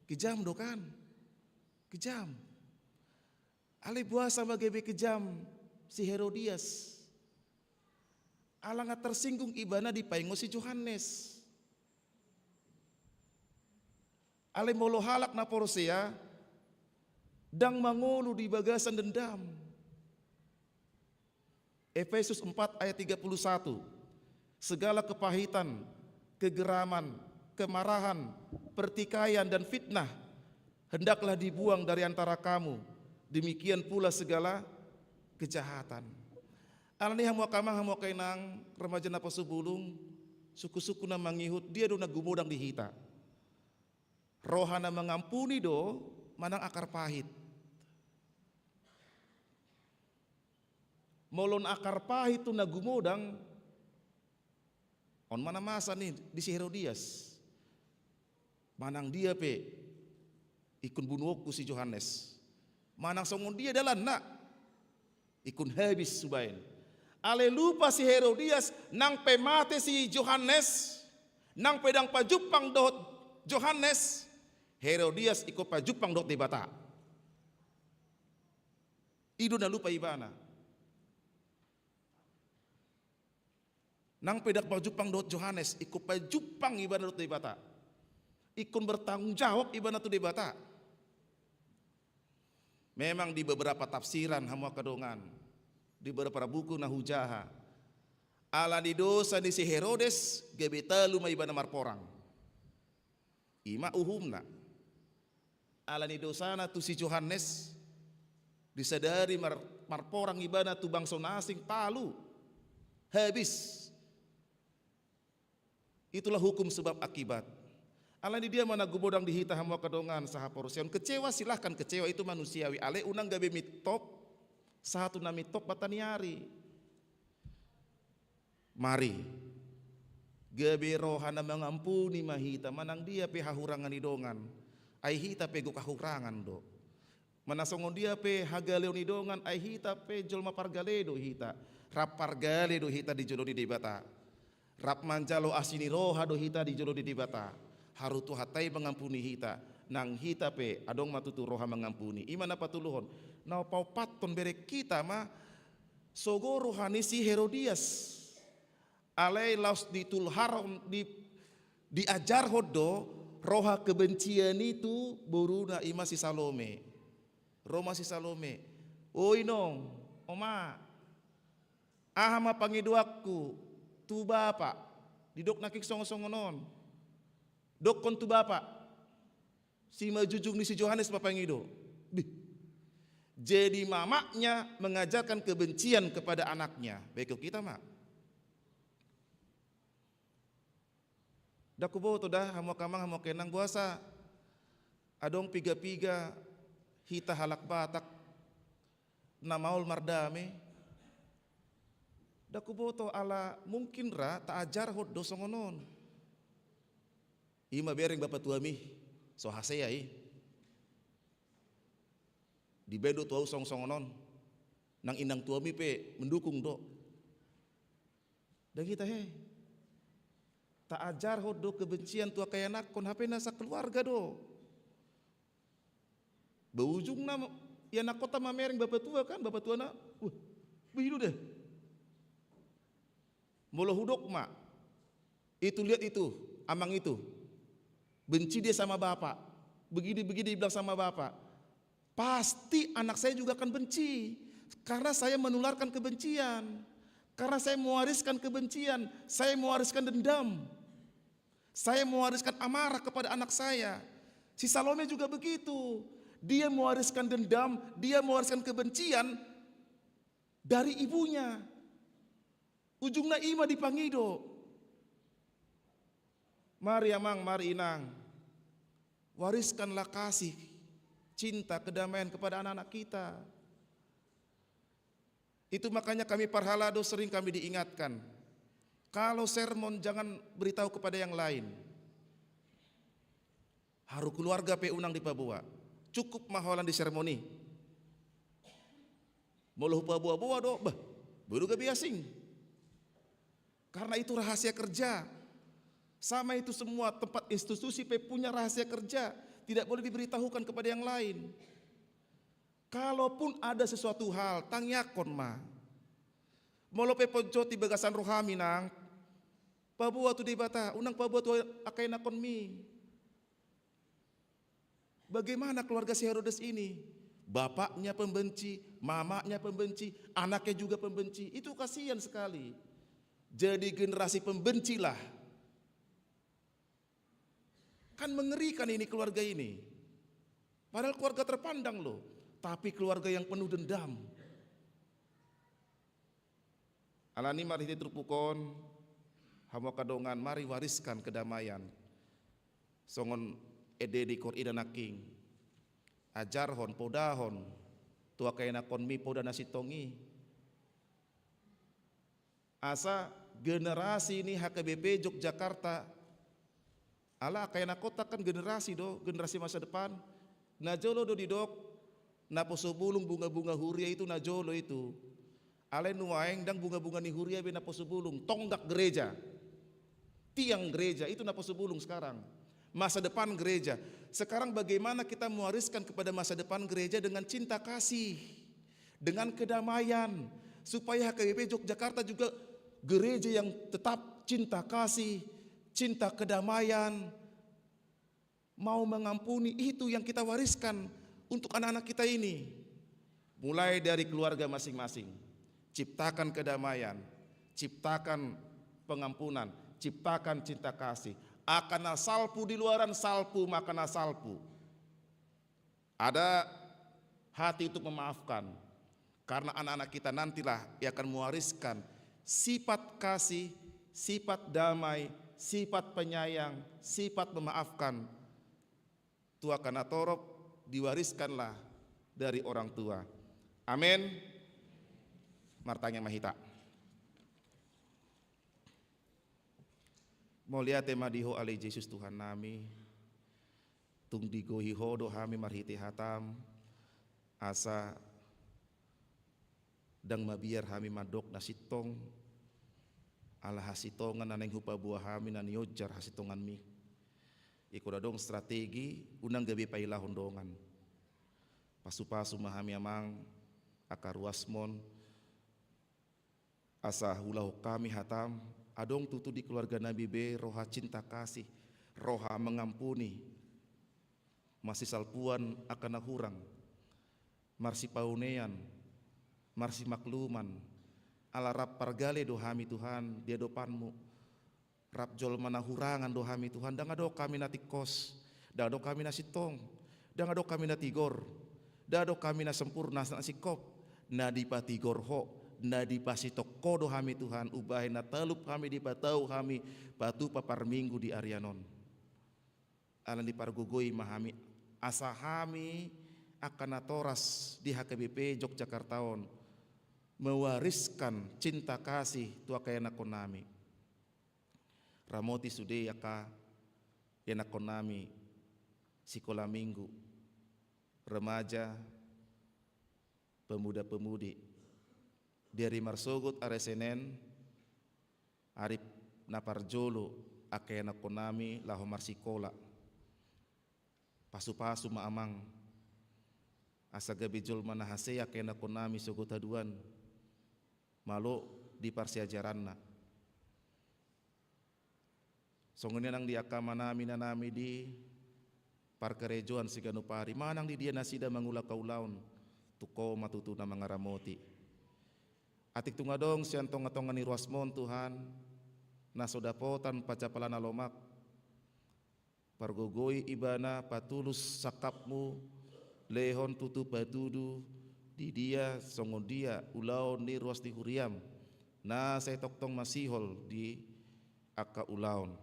Kejam do kan? Kejam. Alai boasa ma gabe kejam si Herodias? Ala nga tersinggung ibana dipaingot si Johannes. Alai molo halak na porsea, ndang mangolu di bagasan dendam. Efesus empat ayat tiga puluh satu. Segala kepahitan, kegeraman, kemarahan, pertikaian, dan fitnah hendaklah dibuang dari antara kamu. Demikian pula segala kejahatan. Alani hamu angka amang, hamu angka inang, remaja na pasubulung, suku-suku na mangihut, dia do na gumodang di hita. Roha na mangampuni do manang akar pahit. Molo na akar pahit tu na gumodang, on ma na masa ni di si Herodias. Manang dia pe ingkon bunuonku si Johannes. Manang songon dia dalanna, ingkon habis subaen. Alai lupa si Herodias, nang pe mate si Johannes, nang pe ndang pajumpang dohot Johannes, Herodias ingkon pajumpang dohot Debata. I do na lupa ibana. Nang pe ndang pajumpang dohot Johannes, ingkon pajumpang ibana dohot Debata. Ingkon bertanggung jawab ibana tu Debata. Memang di beberapa tafsiran hamu angka dongan, di beberapa buku na hujaha, alani dosa ni si Herodes, gabe talu ma ibana marporang. I ma uhumna. Alani dosana tu si Johannes, disadari mar-, marporang ibana tu bangso na asing, talu. Habis. Itulah hukum sebab akibat. Alani dia ma na gumodang di hita hamu angka dongan sahaporseaon. Kecewa, silahkan kecewa, itu manusiawi. Alai unang gabe mintop sahat tu na mintop mataniari. Mari. Gabe roha na mangampuni ma hita, manang dia pe hahurangan ni dongan. Ai hita pe gok hahurangan do. Manang songon dia pe hagaleon ni dongan, ai hita pe jolma pargale do hita. Rap pargale do hita di jolo ni Debata. Rap manjalo asi ni roha do hita di jolo ni Debata. Haru Tuhanta i mangampuni hita. Nang hita pe adong ma tutu roha mangampuni. I ma na patoluhon. Na paopathon, bere hita ma sogo roha ni si Herodias. Alai laos ditulhar, di, diajarhon do roha kebencian i tu boruna, i ma si Salome. Ro ma si Salome. O inong, oma, aha ma pangidoanku tu bapa? Didok nangkin songon-songon on. Dokkon tu bapa. Simanjujung ni si Johannes ma pangido. Bih. Jadi mamanya mengajarkan kebencian kepada anaknya. Baik, kita ma. Ndang huboto da, hamu angka amang, hamu angka inang, boasa adong piga-piga hita halak Batak na maol mardame. Ndang huboto, ala mungkin ra taajarhon do songon on. I ma bereng bapatuami, so hasea i. Dibaen do tu ahu songon-songon on. Nang inangtuami pe mendukung do. Ndang hita he. Taajarhon do kebencian tu angka ianakhon, hape na sakeluarga do. Ba ujungna ianakhonta mamereng bapatua kan, bapatuana, wah, behitu deh. Molo hudok ma, itu lihat itu, amang itu, benci dia sama bapak, begini-begini dibilang sama bapak, pasti anak saya juga akan benci, karena saya menularkan kebencian, karena saya mewariskan kebencian, saya mewariskan dendam, saya mewariskan amarah kepada anak saya. Si Salome juga begitu, dia mewariskan dendam, dia mewariskan kebencian dari ibunya. Ujungna ima dipangido. Mari amang, mari inang, wariskanlah kasih, cinta, kedamaian kepada anak-anak kita. Itu makanya kami parhalado sering kami diingatkan, kalau sermon jangan beritahu kepada yang lain. Haru keluarga pe unang dipaboa. Cukup ma holan di sermon i. Molo hupaboa-boa do, bah, boi do gabe asing. Karena itu rahasia kerja. Sama itu semua tempat institusi pe punya rahasia kerja. Tidak boleh diberitahukan kepada yang lain. Kalaupun ada sesuatu hal, tangiangkon ma. Molo pe ponjot di bagasan rohami nang, paboa tu Debata, unang paboa tu angka ianakhonmi. Bagaimana keluarga si Herodes ini? Bapaknya pembenci, mamanya pembenci, anaknya juga pembenci. Itu kasihan sekali. Jadi generasi pembencilah. Kan mengerikan ini keluarga ini. Padahal keluarga terpandang loh, tapi keluarga yang penuh dendam. Alani marhite turpuk on, hamu angka dongan, mari wariskan kedamaian. Songon ende di kor ina nangkin. Ajarhon, podahon tu angka ianakhonmi poda na sintong i. Asa generasi ni H K B P Yogyakarta, ala angka ianakhonta kan generasi do, generasi masa depan. Na jolo do didok, naposo bulung bunga-bunga huria itu na jolo itu. Alai nuaeng ndang bunga-bunga ni huria be naposo bulung, tonggak gereja. Tiang gereja itu naposo bulung sekarang. Masa depan gereja. Sekarang bagaimana kita mewariskan kepada masa depan gereja dengan cinta kasih, dengan kedamaian, supaya H K B P Yogyakarta juga gereja yang tetap cinta kasih, cinta kedamaian, mau mengampuni. Itu yang kita wariskan untuk anak-anak kita ini. Mulai dari keluarga masing-masing. Ciptakan kedamaian, ciptakan pengampunan, ciptakan cinta kasih. Angka na salpu di luaran, salpu ma angka na salpu. Ada hati untuk memaafkan. Karena anak-anak kita nantilah yang akan mewariskan sifat kasih, sifat damai, sifat penyayang, sifat memaafkan. Tu angka na torop, diwariskanlah dari orang tua. Amen. Martangiang ma hita. Mauliate ma di Ho ale Jesus Tuhan nami. Tung digohi Ho do hami marhite hatam, asa ndang mabiar hami mandok na sintong, ala hasintongan na naeng hupaboa hami na nionjar hasintonganmi. Ingkon adong strategi, unang gabe pailahon dongan. Pasupasu ma hami amang, angka ruasmon, asa huulahon hami hatam, adong tutu di keluarga nami be roha cinta kasih, roha mengampuni, masisalpuan angka na hurang, marsipaonean, marsimakluman, ala rap pargale do hami Tuhan di adopanmu, rap jolma na hurangan do hami Tuhan, ndang adong hami na tingkos, ndang adong hami na sintong, ndang adong hami na tigor, ndang adong hami na sempurna, na singkop, na dipatigor Ho, na dipasintong Ho do hami Tuhan, umbahen na talup hami dipatau hami patupa parminggu di arian on. Alani pargogoi ma hami, asa hami angka natoras di H K B P Yogyakarta on, mewariskan cinta kasih tu angka ianakhon nami. Ramoti sude angka ianakhon nami sikola minggu, remaja, pemuda-pemudi. Di ari marsogot ari Senen, ari na parjolo angka ianakhon nami laho marsikola. Pasupasu ma amang, asa gabe jolma na hasea angka ianakhon nami sogot haduan, malo di parsiajaranna. Songon i nang di angka amanami, inanami di parkarejoan siganup ari, manang di dia nasida mangulahon ulaon, tung Ho ma tutu na mangaramoti. Atik tung adong sian tongatonga ni ruasmon Tuhan, na so dapotan pajapalan na lomak, pargogoi ibana, patulus sangkapmu, lehon tutu patudu di dia songon dia ulaon ni ruas ni huriam, na sai tongtong masihol di angka ulaon.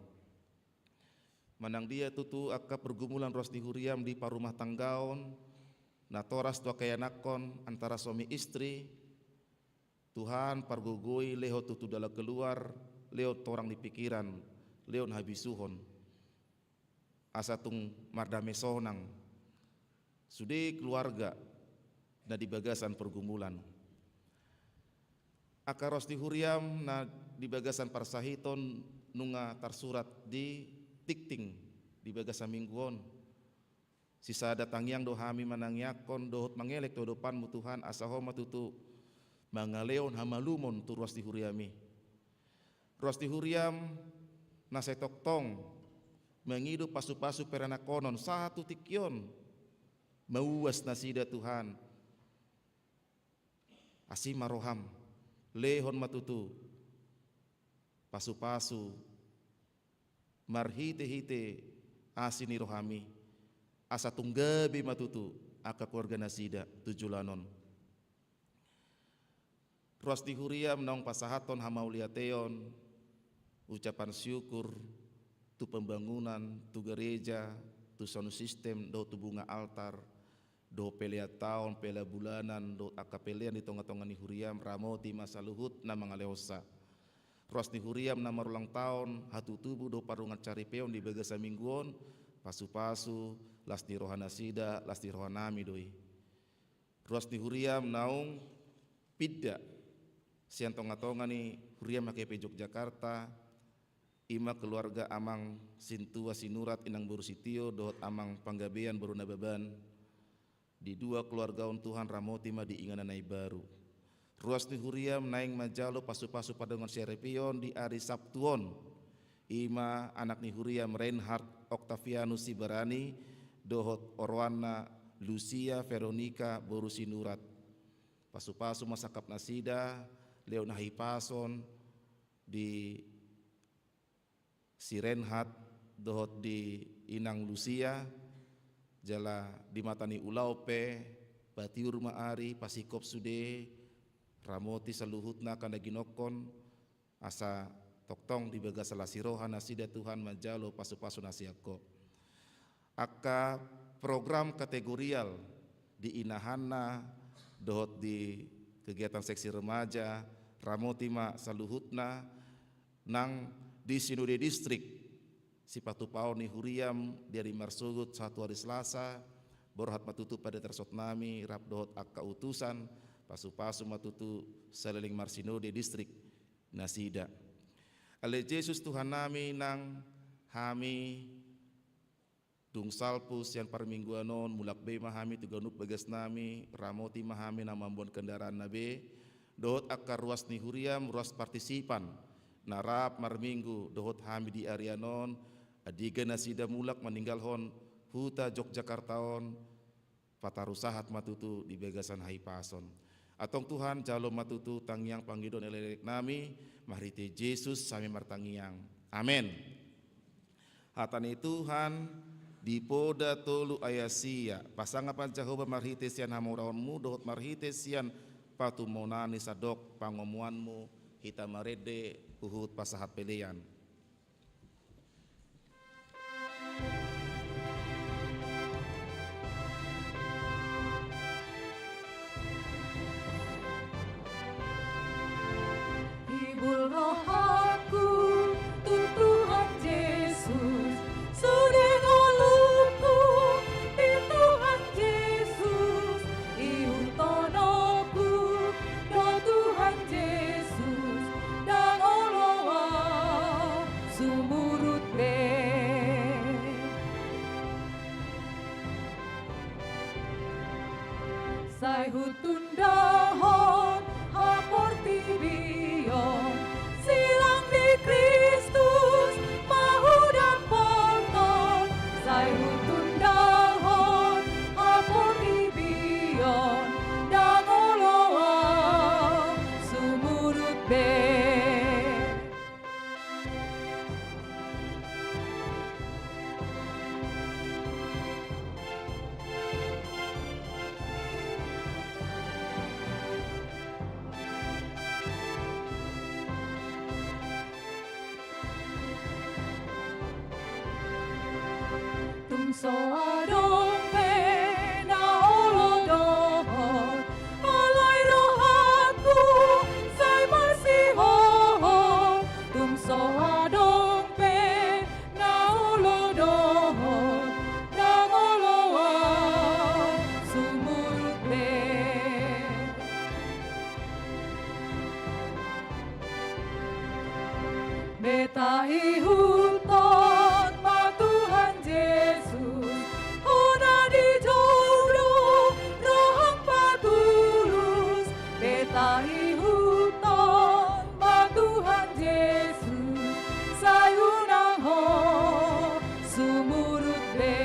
Manang dia tutu angka pergumulan ruas ni huriam di parrumahtanggaon, natoras tu angka ianakhon antara suami istri, Tuhan pargogoi, lehon tutu dalan keluar, lehon torang ni pikiran, lehon habisuhon. Asa tung mardame sonang sude keluarga na di bagasan pergumulan. Angka ruas ni huriam na di bagasan parsahiton nunga tarsurat di tingting di bagasan minggu on. Sisada tangiang do hami manangiangkon dohot mangelek tu adopanmu Tuhan, asa Ho ma tutu mangalehon hamalumon tu ruas ni huriam i. Ruas ni huriam na sai tongtong mangido pasupasu peranakhonon sahat tu tingki on. Mauas nasida Tuhan. Asi ma roham, lehon ma tutu pasupasu marhitehite asi ni roham i, asa tung gabe ma tutu angka keluarga nasida tu joloan on. Ruas ni huriam naung pasahathon hamauliateon, ucapan syukur, tu pembangunan, tu gereja, tu sound system, dohot tu bunga altar, dohot pelean taon, pelean bulanan, dohot angka pelean di tongatonga ni huriam, ramoti ma saluhut na mangalehonsa. Ruas ni huriam na marulang taon, hatutubu dohot pardongansaripeon di bagasan minggu on, pasupasu, las ni roha nasida, las ni roha nami do i. Ruas ni huriam naung pinda sian tongatonga ni huriam H K P Yogyakarta, ima keluarga Amang Sintua Sinurat, Inang boru Sitio, dohot Amang Panggabean boru Nababan, di dua keluarga on Tuhan ramoti ma di inganan na imbaru. Ruas ni huriam naeng manjalo pasupasu pardongansaripeon di ari Sabtu on, ima anak ni huriam Reinhard Octavianus Sibarani, dohot oroanna Lucia Veronica boru Sinurat. Pasupasu ma sangkap nasida, lehon hahipason di si Reinhard dohot di Inang Lucia, jala di mata ni ulaon pe patiur ma ari, pasingkop sude, ramoti saluhutna angka na ginokkon, asa tongtong di bagasan las ni roha nasida Tuhan manjalo pasupasu na sian Ho. Angka program kategorial di inahanna dohot di kegiatan seksi remaja, ramoti ma saluhutna. Nang di sinode distrik, sipatupaon ni huriam di ari marsogot sahat tu ari Selasa, borhat ma tutu pande tarsongon nami rap dohot angka utusan, pasupasu ma tutu saleleng marsinode distrik nasida. Ale Jesus Tuhannami, nang hami dung salpu sian parmingguan on, mulak be ma hami tu ganup bagasnami, ramoti ma hami na mamboan kendaraanna be, dohot angka ruas ni huriam, ruas partisipan na rap marminggu dohot hami di arian on, andigan nasida mulak maninggalhon huta Yogyakarta on, pataru sahat ma tutu di bagasan hahipason. Antong Tuhan, jalo ma tutu tangiang pangidoan elek-eleknami, marhite Jesus hami martangiang. Amen. Hata ni Tuhan di Poda tolu ayat sia. Pasangapan Jahowa marhite sian hamoraonmu dohot marhite sian patumaonanna sandok pangomoanmu, hita marende huhut pasahat pelean. Hibul rohangku tu Tuhan Jesus, sude ngolungku di Tuhan Jesus, ihuthononku do Tuhan Jesus, ndang olo au sumurut be. Sai hutundahon haportibion, silang di Kristus ma hu So adong pe na olo dohot, alai rohangku sai marsihohot. Tung so adong pe na olo dohot, ndang olo ahu sumurut be. Beta ihuthon ma Tuhan Jesus, hona dijou do roham patulus. Beta ihuthon ma Tuhan Jesus, sai unang ho sumurut be.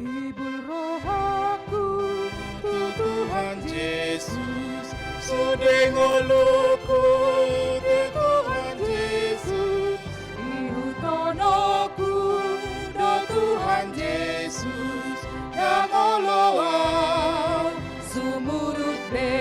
Hibul rohangku tu Tuhan Jesus, sude ngolungku tu Tuhan Jesus. Ihuthononku do Tuhan Jesus, ndang olo ahu sumurut be.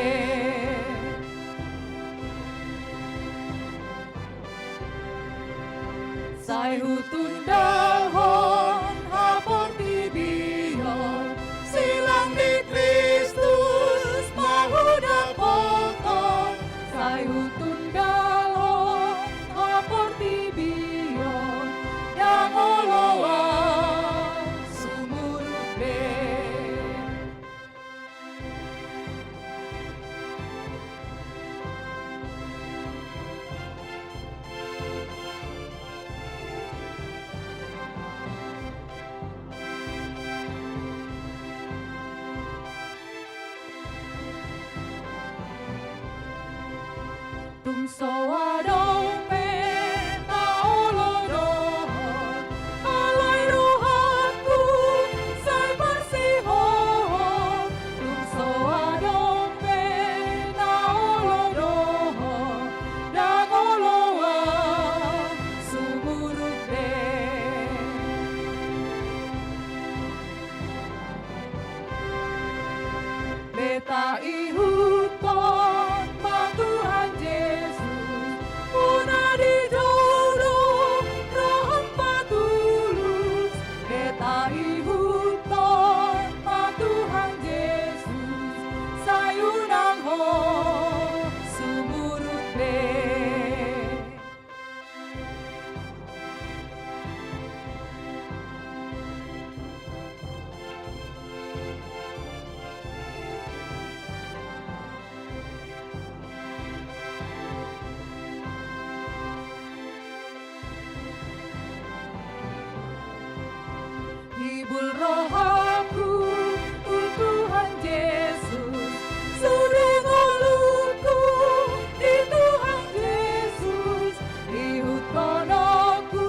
Sai hutundalhon haportibion, silang ni Kristus ma hudapothon. Sai hutundalhon haportibion, ndang olo ahu sumurut be. Tung so adong pe na olo dohot, alai rohangku sai marsihohot. Tung so adong pe na olo dohot, ndang olo ahu sumurut be. Beta ihuthon ma Tuhan Jesus, hona dijou do roham patulus. Beta ihuthon ma Tuhan Jesus, sai unang ho sumurut be. Hibul rohangku tu Tuhan Jesus, sude ngolungku di Tuhan Jesus. Ihuthononku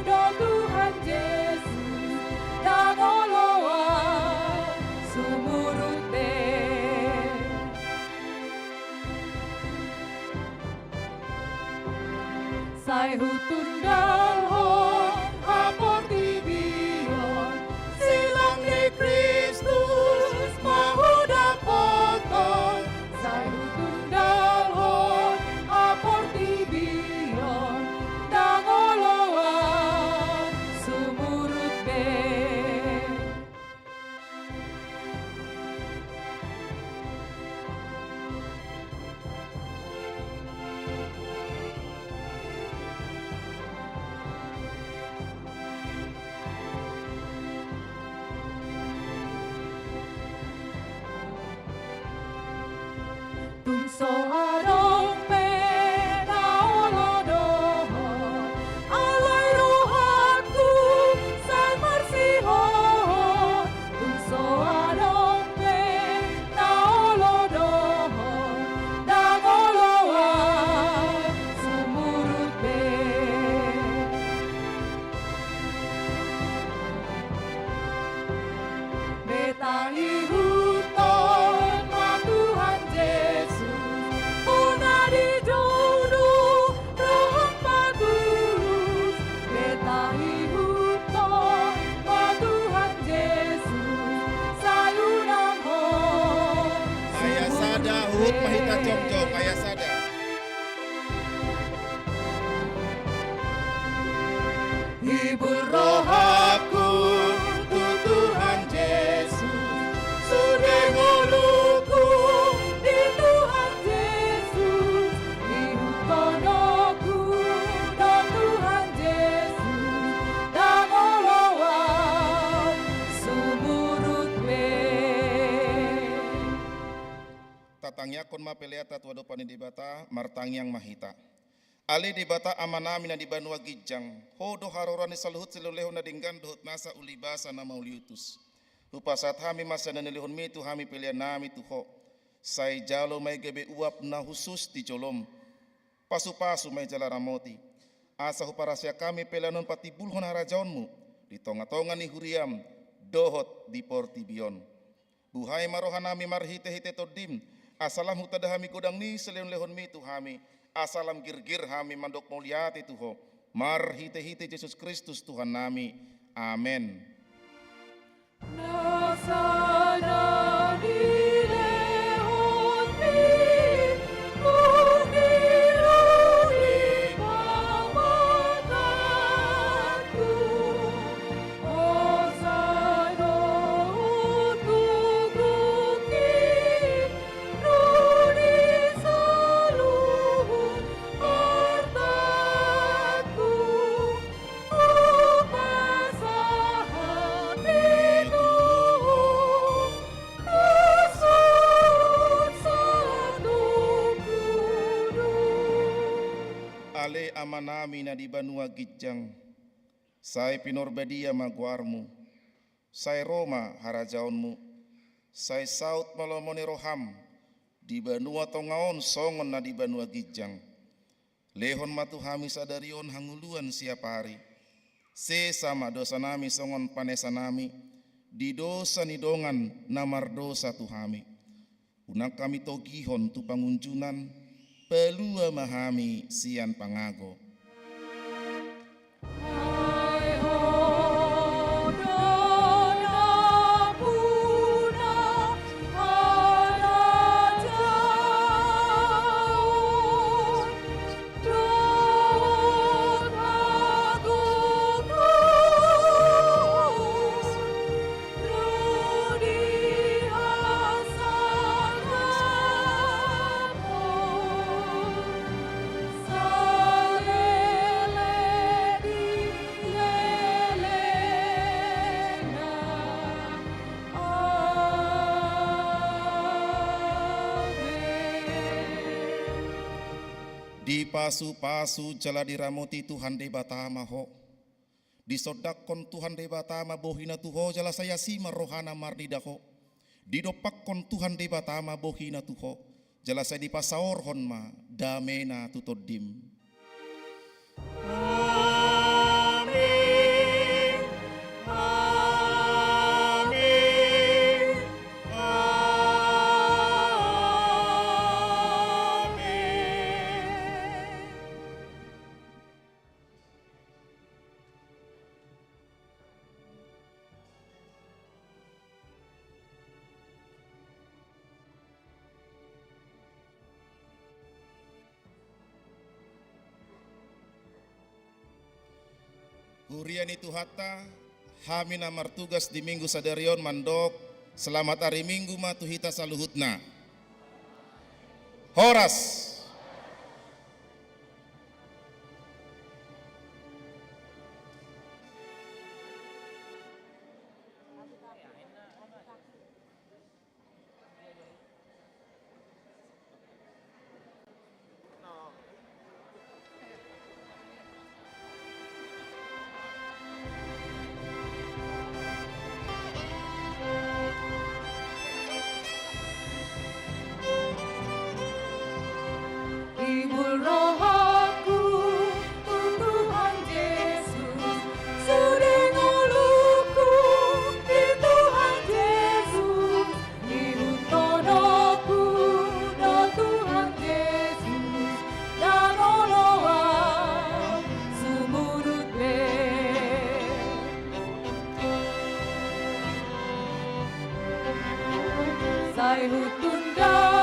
do Tuhan Jesus, ndang olo ahu sumurut be. Sai hutundalhon haportibion, silang ni Kristus ma hudapothon. Sai hutundalhon haportibion, ndang olo ahu sumurut be. Tung so adong pe na olo dohot, alai rohangku sai marsihohot. Tung so adong pe na olo dohot, ndang olo ahu sumurut be. Beta ihuthon ma Tuhan Jesus, Angkon ma peleanta tu adopan ni Debata, martangiang ma hita. Ale Debata Amanami na di banua ginjang, Ho do haroroan ni saluhut silehonlehon na denggan dohot nasa ulibasa na mauliutus. Hupasahat hami ma sian na nilehonmi tu hami peleannami tu Ho. Sai jalo ma i gabe uap na hushus di jolom. Pasupasu ma i jala ramoti. Asa huparhaseang hami pelean on patimbulhon harajaonmu di tongatonga ni huriam dohot di portibi on. Buhai ma rohanami marhitehite Tondim, asa lam hutanda hami godang ni silehonlehonmi tu hami, asa lam girgir hami mandok mauliate tu Ho, marhitehite Jesus Kristus Tuhannami. Amen. Ale Amanami na di banua ginjang, sai pinarbadia ma goarmu, sai ro ma harajaonmu, sai saut ma lomo ni roham di banua tonga on songon na di banua ginjang. Lehon ma tu hami sadari on hangoluan siapari. Sesa ma dosanami songon panesanami di dosa ni dongan na mardosa tu hami. Unang hami togihon tu pangunjunan, palua ma hami sian pangago. Dipasupasu jala diramoti Tuhan Debata ma ho. Disondangkon Tuhan Debata ma bohina tu ho, jala sai asi ma rohana marnida ho. Didompakkon Tuhan Debata ma bohina tu ho, jala sai dipasaorhon ma damena tu tondim. Amin. Amin. Amin. Huria ni Tuhanta, hami na martugas di Minggu sadari on mandok, selamat ari Minggu ma tu hita saluhutna. Horas. Imbul rohangku tu Tuhan Jesus, sude ngolungku di Tuhan Jesus, ihuthononku do Tuhan Jesus, ndang olo au sumurut be. Sai hutunda